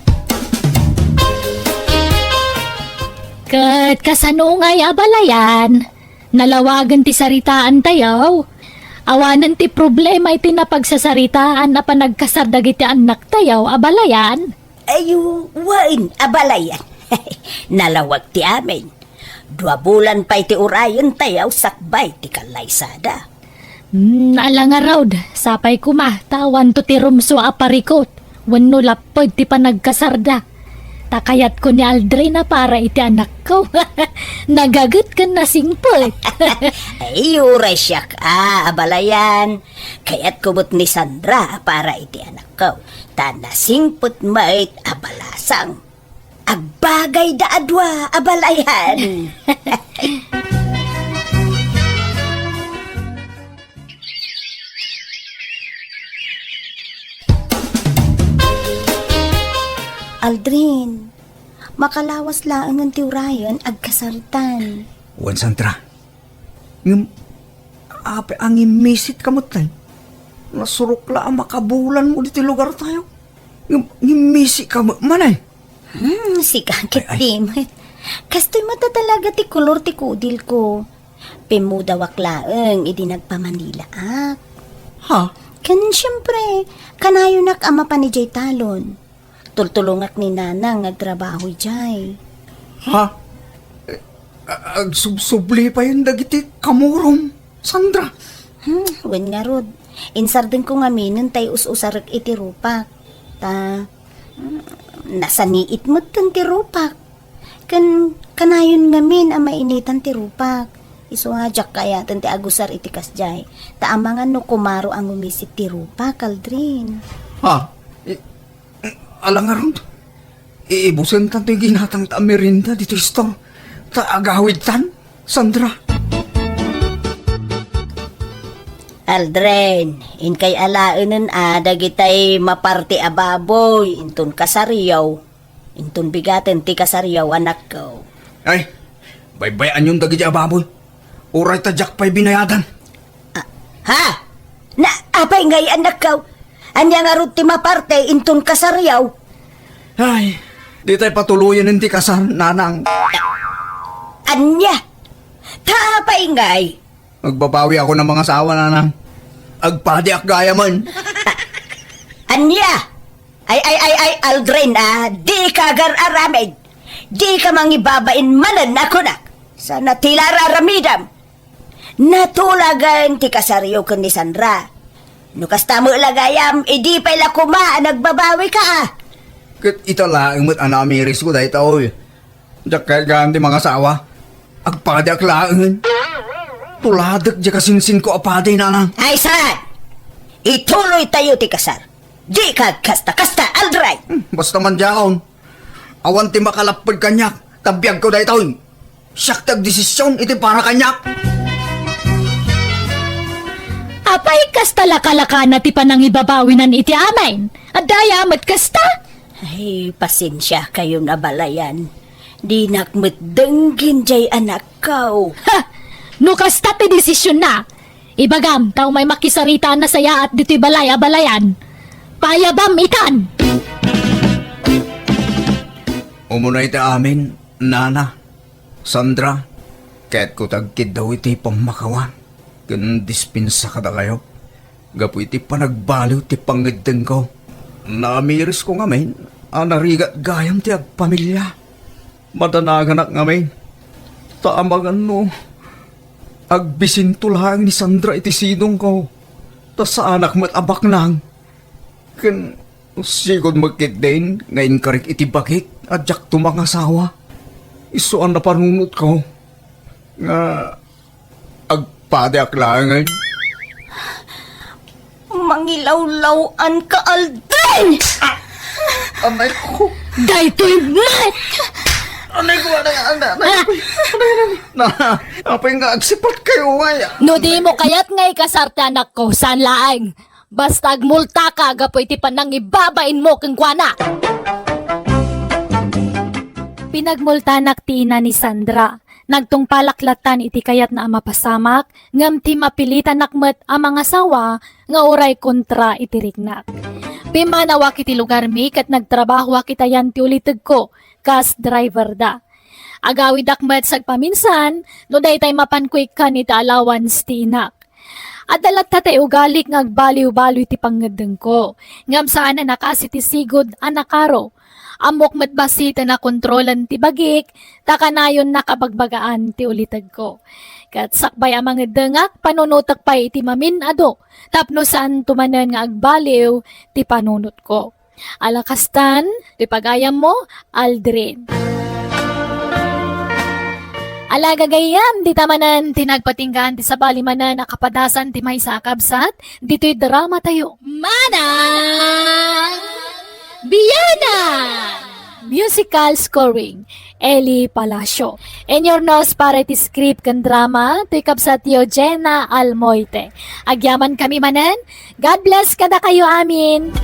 Ket kasano ngay a balayan? Nalawagen ti saritaantayo. Awanen ti problema iti napagsasaritaan a panagkasar dagiti annaktayo a balayan. Ay, wen, a balayan. Nalawag ti amin. Dua bulan pay ti urayentayo sakbay ti kallaysada. Hmm, ala ngarud, sapay koma, ta awanto ti rumsua a parikut. Wenno lapped ti panagkasarda. Ta kayatko ni Aldrin a para iti anakko. Nagaget ken nasingpet. Ay, uray siak a, a balayan. Kayatko met ni Sandra a para iti anakko. Ta nasingpet met a balasang. Agbagayda a dua a balayan. Aldrin, makalawas laengen ti urayen agkasartan. Wen, Sandra. Ngem, apay a ngimmisit ka met, tay? Nasurok la a makabulan mo diti lugar tayo. Ngem, ngimmisit ka met, manay? Hmm, sika ket ay, ay. Di met. Kastoy met a talaga ti kolor ti kudil ko. Pimmudawak laeng idi nagpamanilaak. Ha? Ken siempre, kanayonak a mapan idiay talon. Tultulongak ni Nanang nga agtrabaho idiay. Ha? Eh, a-, agsubsubli payen dagiti kamurom, Sandra? Hmm, wen ngarud. Insardengko ngaminen tay us-usarek iti rupak. Ta, hmm, nasaniit metten ti rupak. Ken kanayon ngamin a mainitan ti rupak. Isu nga diak kaayaten ti agusar iti kasdiay. Ta amangan no kumaro a ngumisit ti rupak, Aldrin. Ha? I-, Ala ngarud, iibusentan toy ginatangta a merienda ditoy store. Ta agawidtan, Sandra. Aldrin, inkay alaenen a dagitay maparte a baboy inton kasariyo, inton bigaten ti kasariyo, anakko. Ay, baybay-anyon dagiti a baboy. Uray ta diak pay binayadan. Ah, ha? Na, apay ngay, anakko? Ania ngarud ti maparte inton kasaryo? Ay, ditay patuloyen ti kasar, Nanang. Ania? Ta apay ngay? Agbabawi ako ng mga asawa, Nanang. Agpadiak gayamen. Ania? Ay, ay, ay, ay, Aldrin, ah, di ka agar-aramid. Di ka mangibabain manen a kunak. Sana ti la ar-aramidam. Natulagen ti kasaryo ken ni Sandra. No kasta met la gayam, idi pay la koma a nagbabawi ka, ah. Ket ita laeng met a namirisko daytoy. Diak kayat gaan ti mangasawa. Agpadiak laengen. Tuladek diay kasinsinko a padi, Nanang. Ay, saan? Ituloytayo ti kasar. Di ka agkasta-kasta, Aldrin! Hmm, basta man diakon. Awan ti makalapped kaniak, ta biagko daytoy. Siak ti agdesisyon iti para kaniak. Apay, kasta lakalakana ti panangibabawinan iti amin? Adda aya met kasta? Ay, pasensiakayon a balayan. Dinak met denggen diay anakko. Ha! No kasta ti desisionna, ibagam ta umay makisarita a nasayaat ditoy balay a balayan. Payabam itan! Umuna iti amin, Nana, Sandra, kayatko ti agkiddaw iti pammakawan ken dispensa kadakayo gapu iti panagbaliw ti pangngeddengko. Namirisko ngamin a narigat gayam ti agpamilia. Madanaganak ngamin, ta amangan no agbisinto laeng ni Sandra iti sidongko, ta saanak met a baknang. Ken sigud met ketdin nga inkarik iti bagik a diakto mangasawa. Isu a napanunotko nga agpadiak laengen. Mangilawlaw-an ka, Aldrin! Ah! Anay ko. Daytoy met! Anay ko, anay, anay, anay ko. Ah! Anay, anay. Na, apay nga agsipat kayo, ay. No di mo kayat nga ikasar ti anakko, saan laeng? Basta agmultaka gapu iti panangibabainmo kenkuana. Pinagmultanak ti ina ni Sandra. Nagtungpalak lattan iti kayatna a mapasamak, ngem ti mapilitanak met a mangasawa nga uray kontra iti riknak. Pimmanawak iti lugarmi ket nagtrabahoak iti ayan ti ulitegko kas driverda. Agawidak met sagpaminsan no daytay mapanko ikkan iti allowance ti inak. Adda latta tay ugalik nga agbaliw-baliw ti pangngeddengko, ngem saan a nakasi ti sigud a nakaro. Ammok met bassit a nakontrolan ti bagik, ta kanayonna kabagbagaan ti ulitegko. Ket sakbay a mangeddengak, panunotek pay iti mamin-adu tapno saanto manen nga agbaliw ti panunotko. Ala kastan, ti pagayammo, Aldrin. Ala gagayyem, dita manen ti nagpatinggaan ti sabali manen a kapadasan ti maysa a kabsat, ditoy drama tayo. Manang Biyanan! Musical scoring, Eli Palacio. Inyurnos para iti script ken drama, ti kabsatyo Jenna Almoite. Agyaman kami manen, God bless kadakayo amin.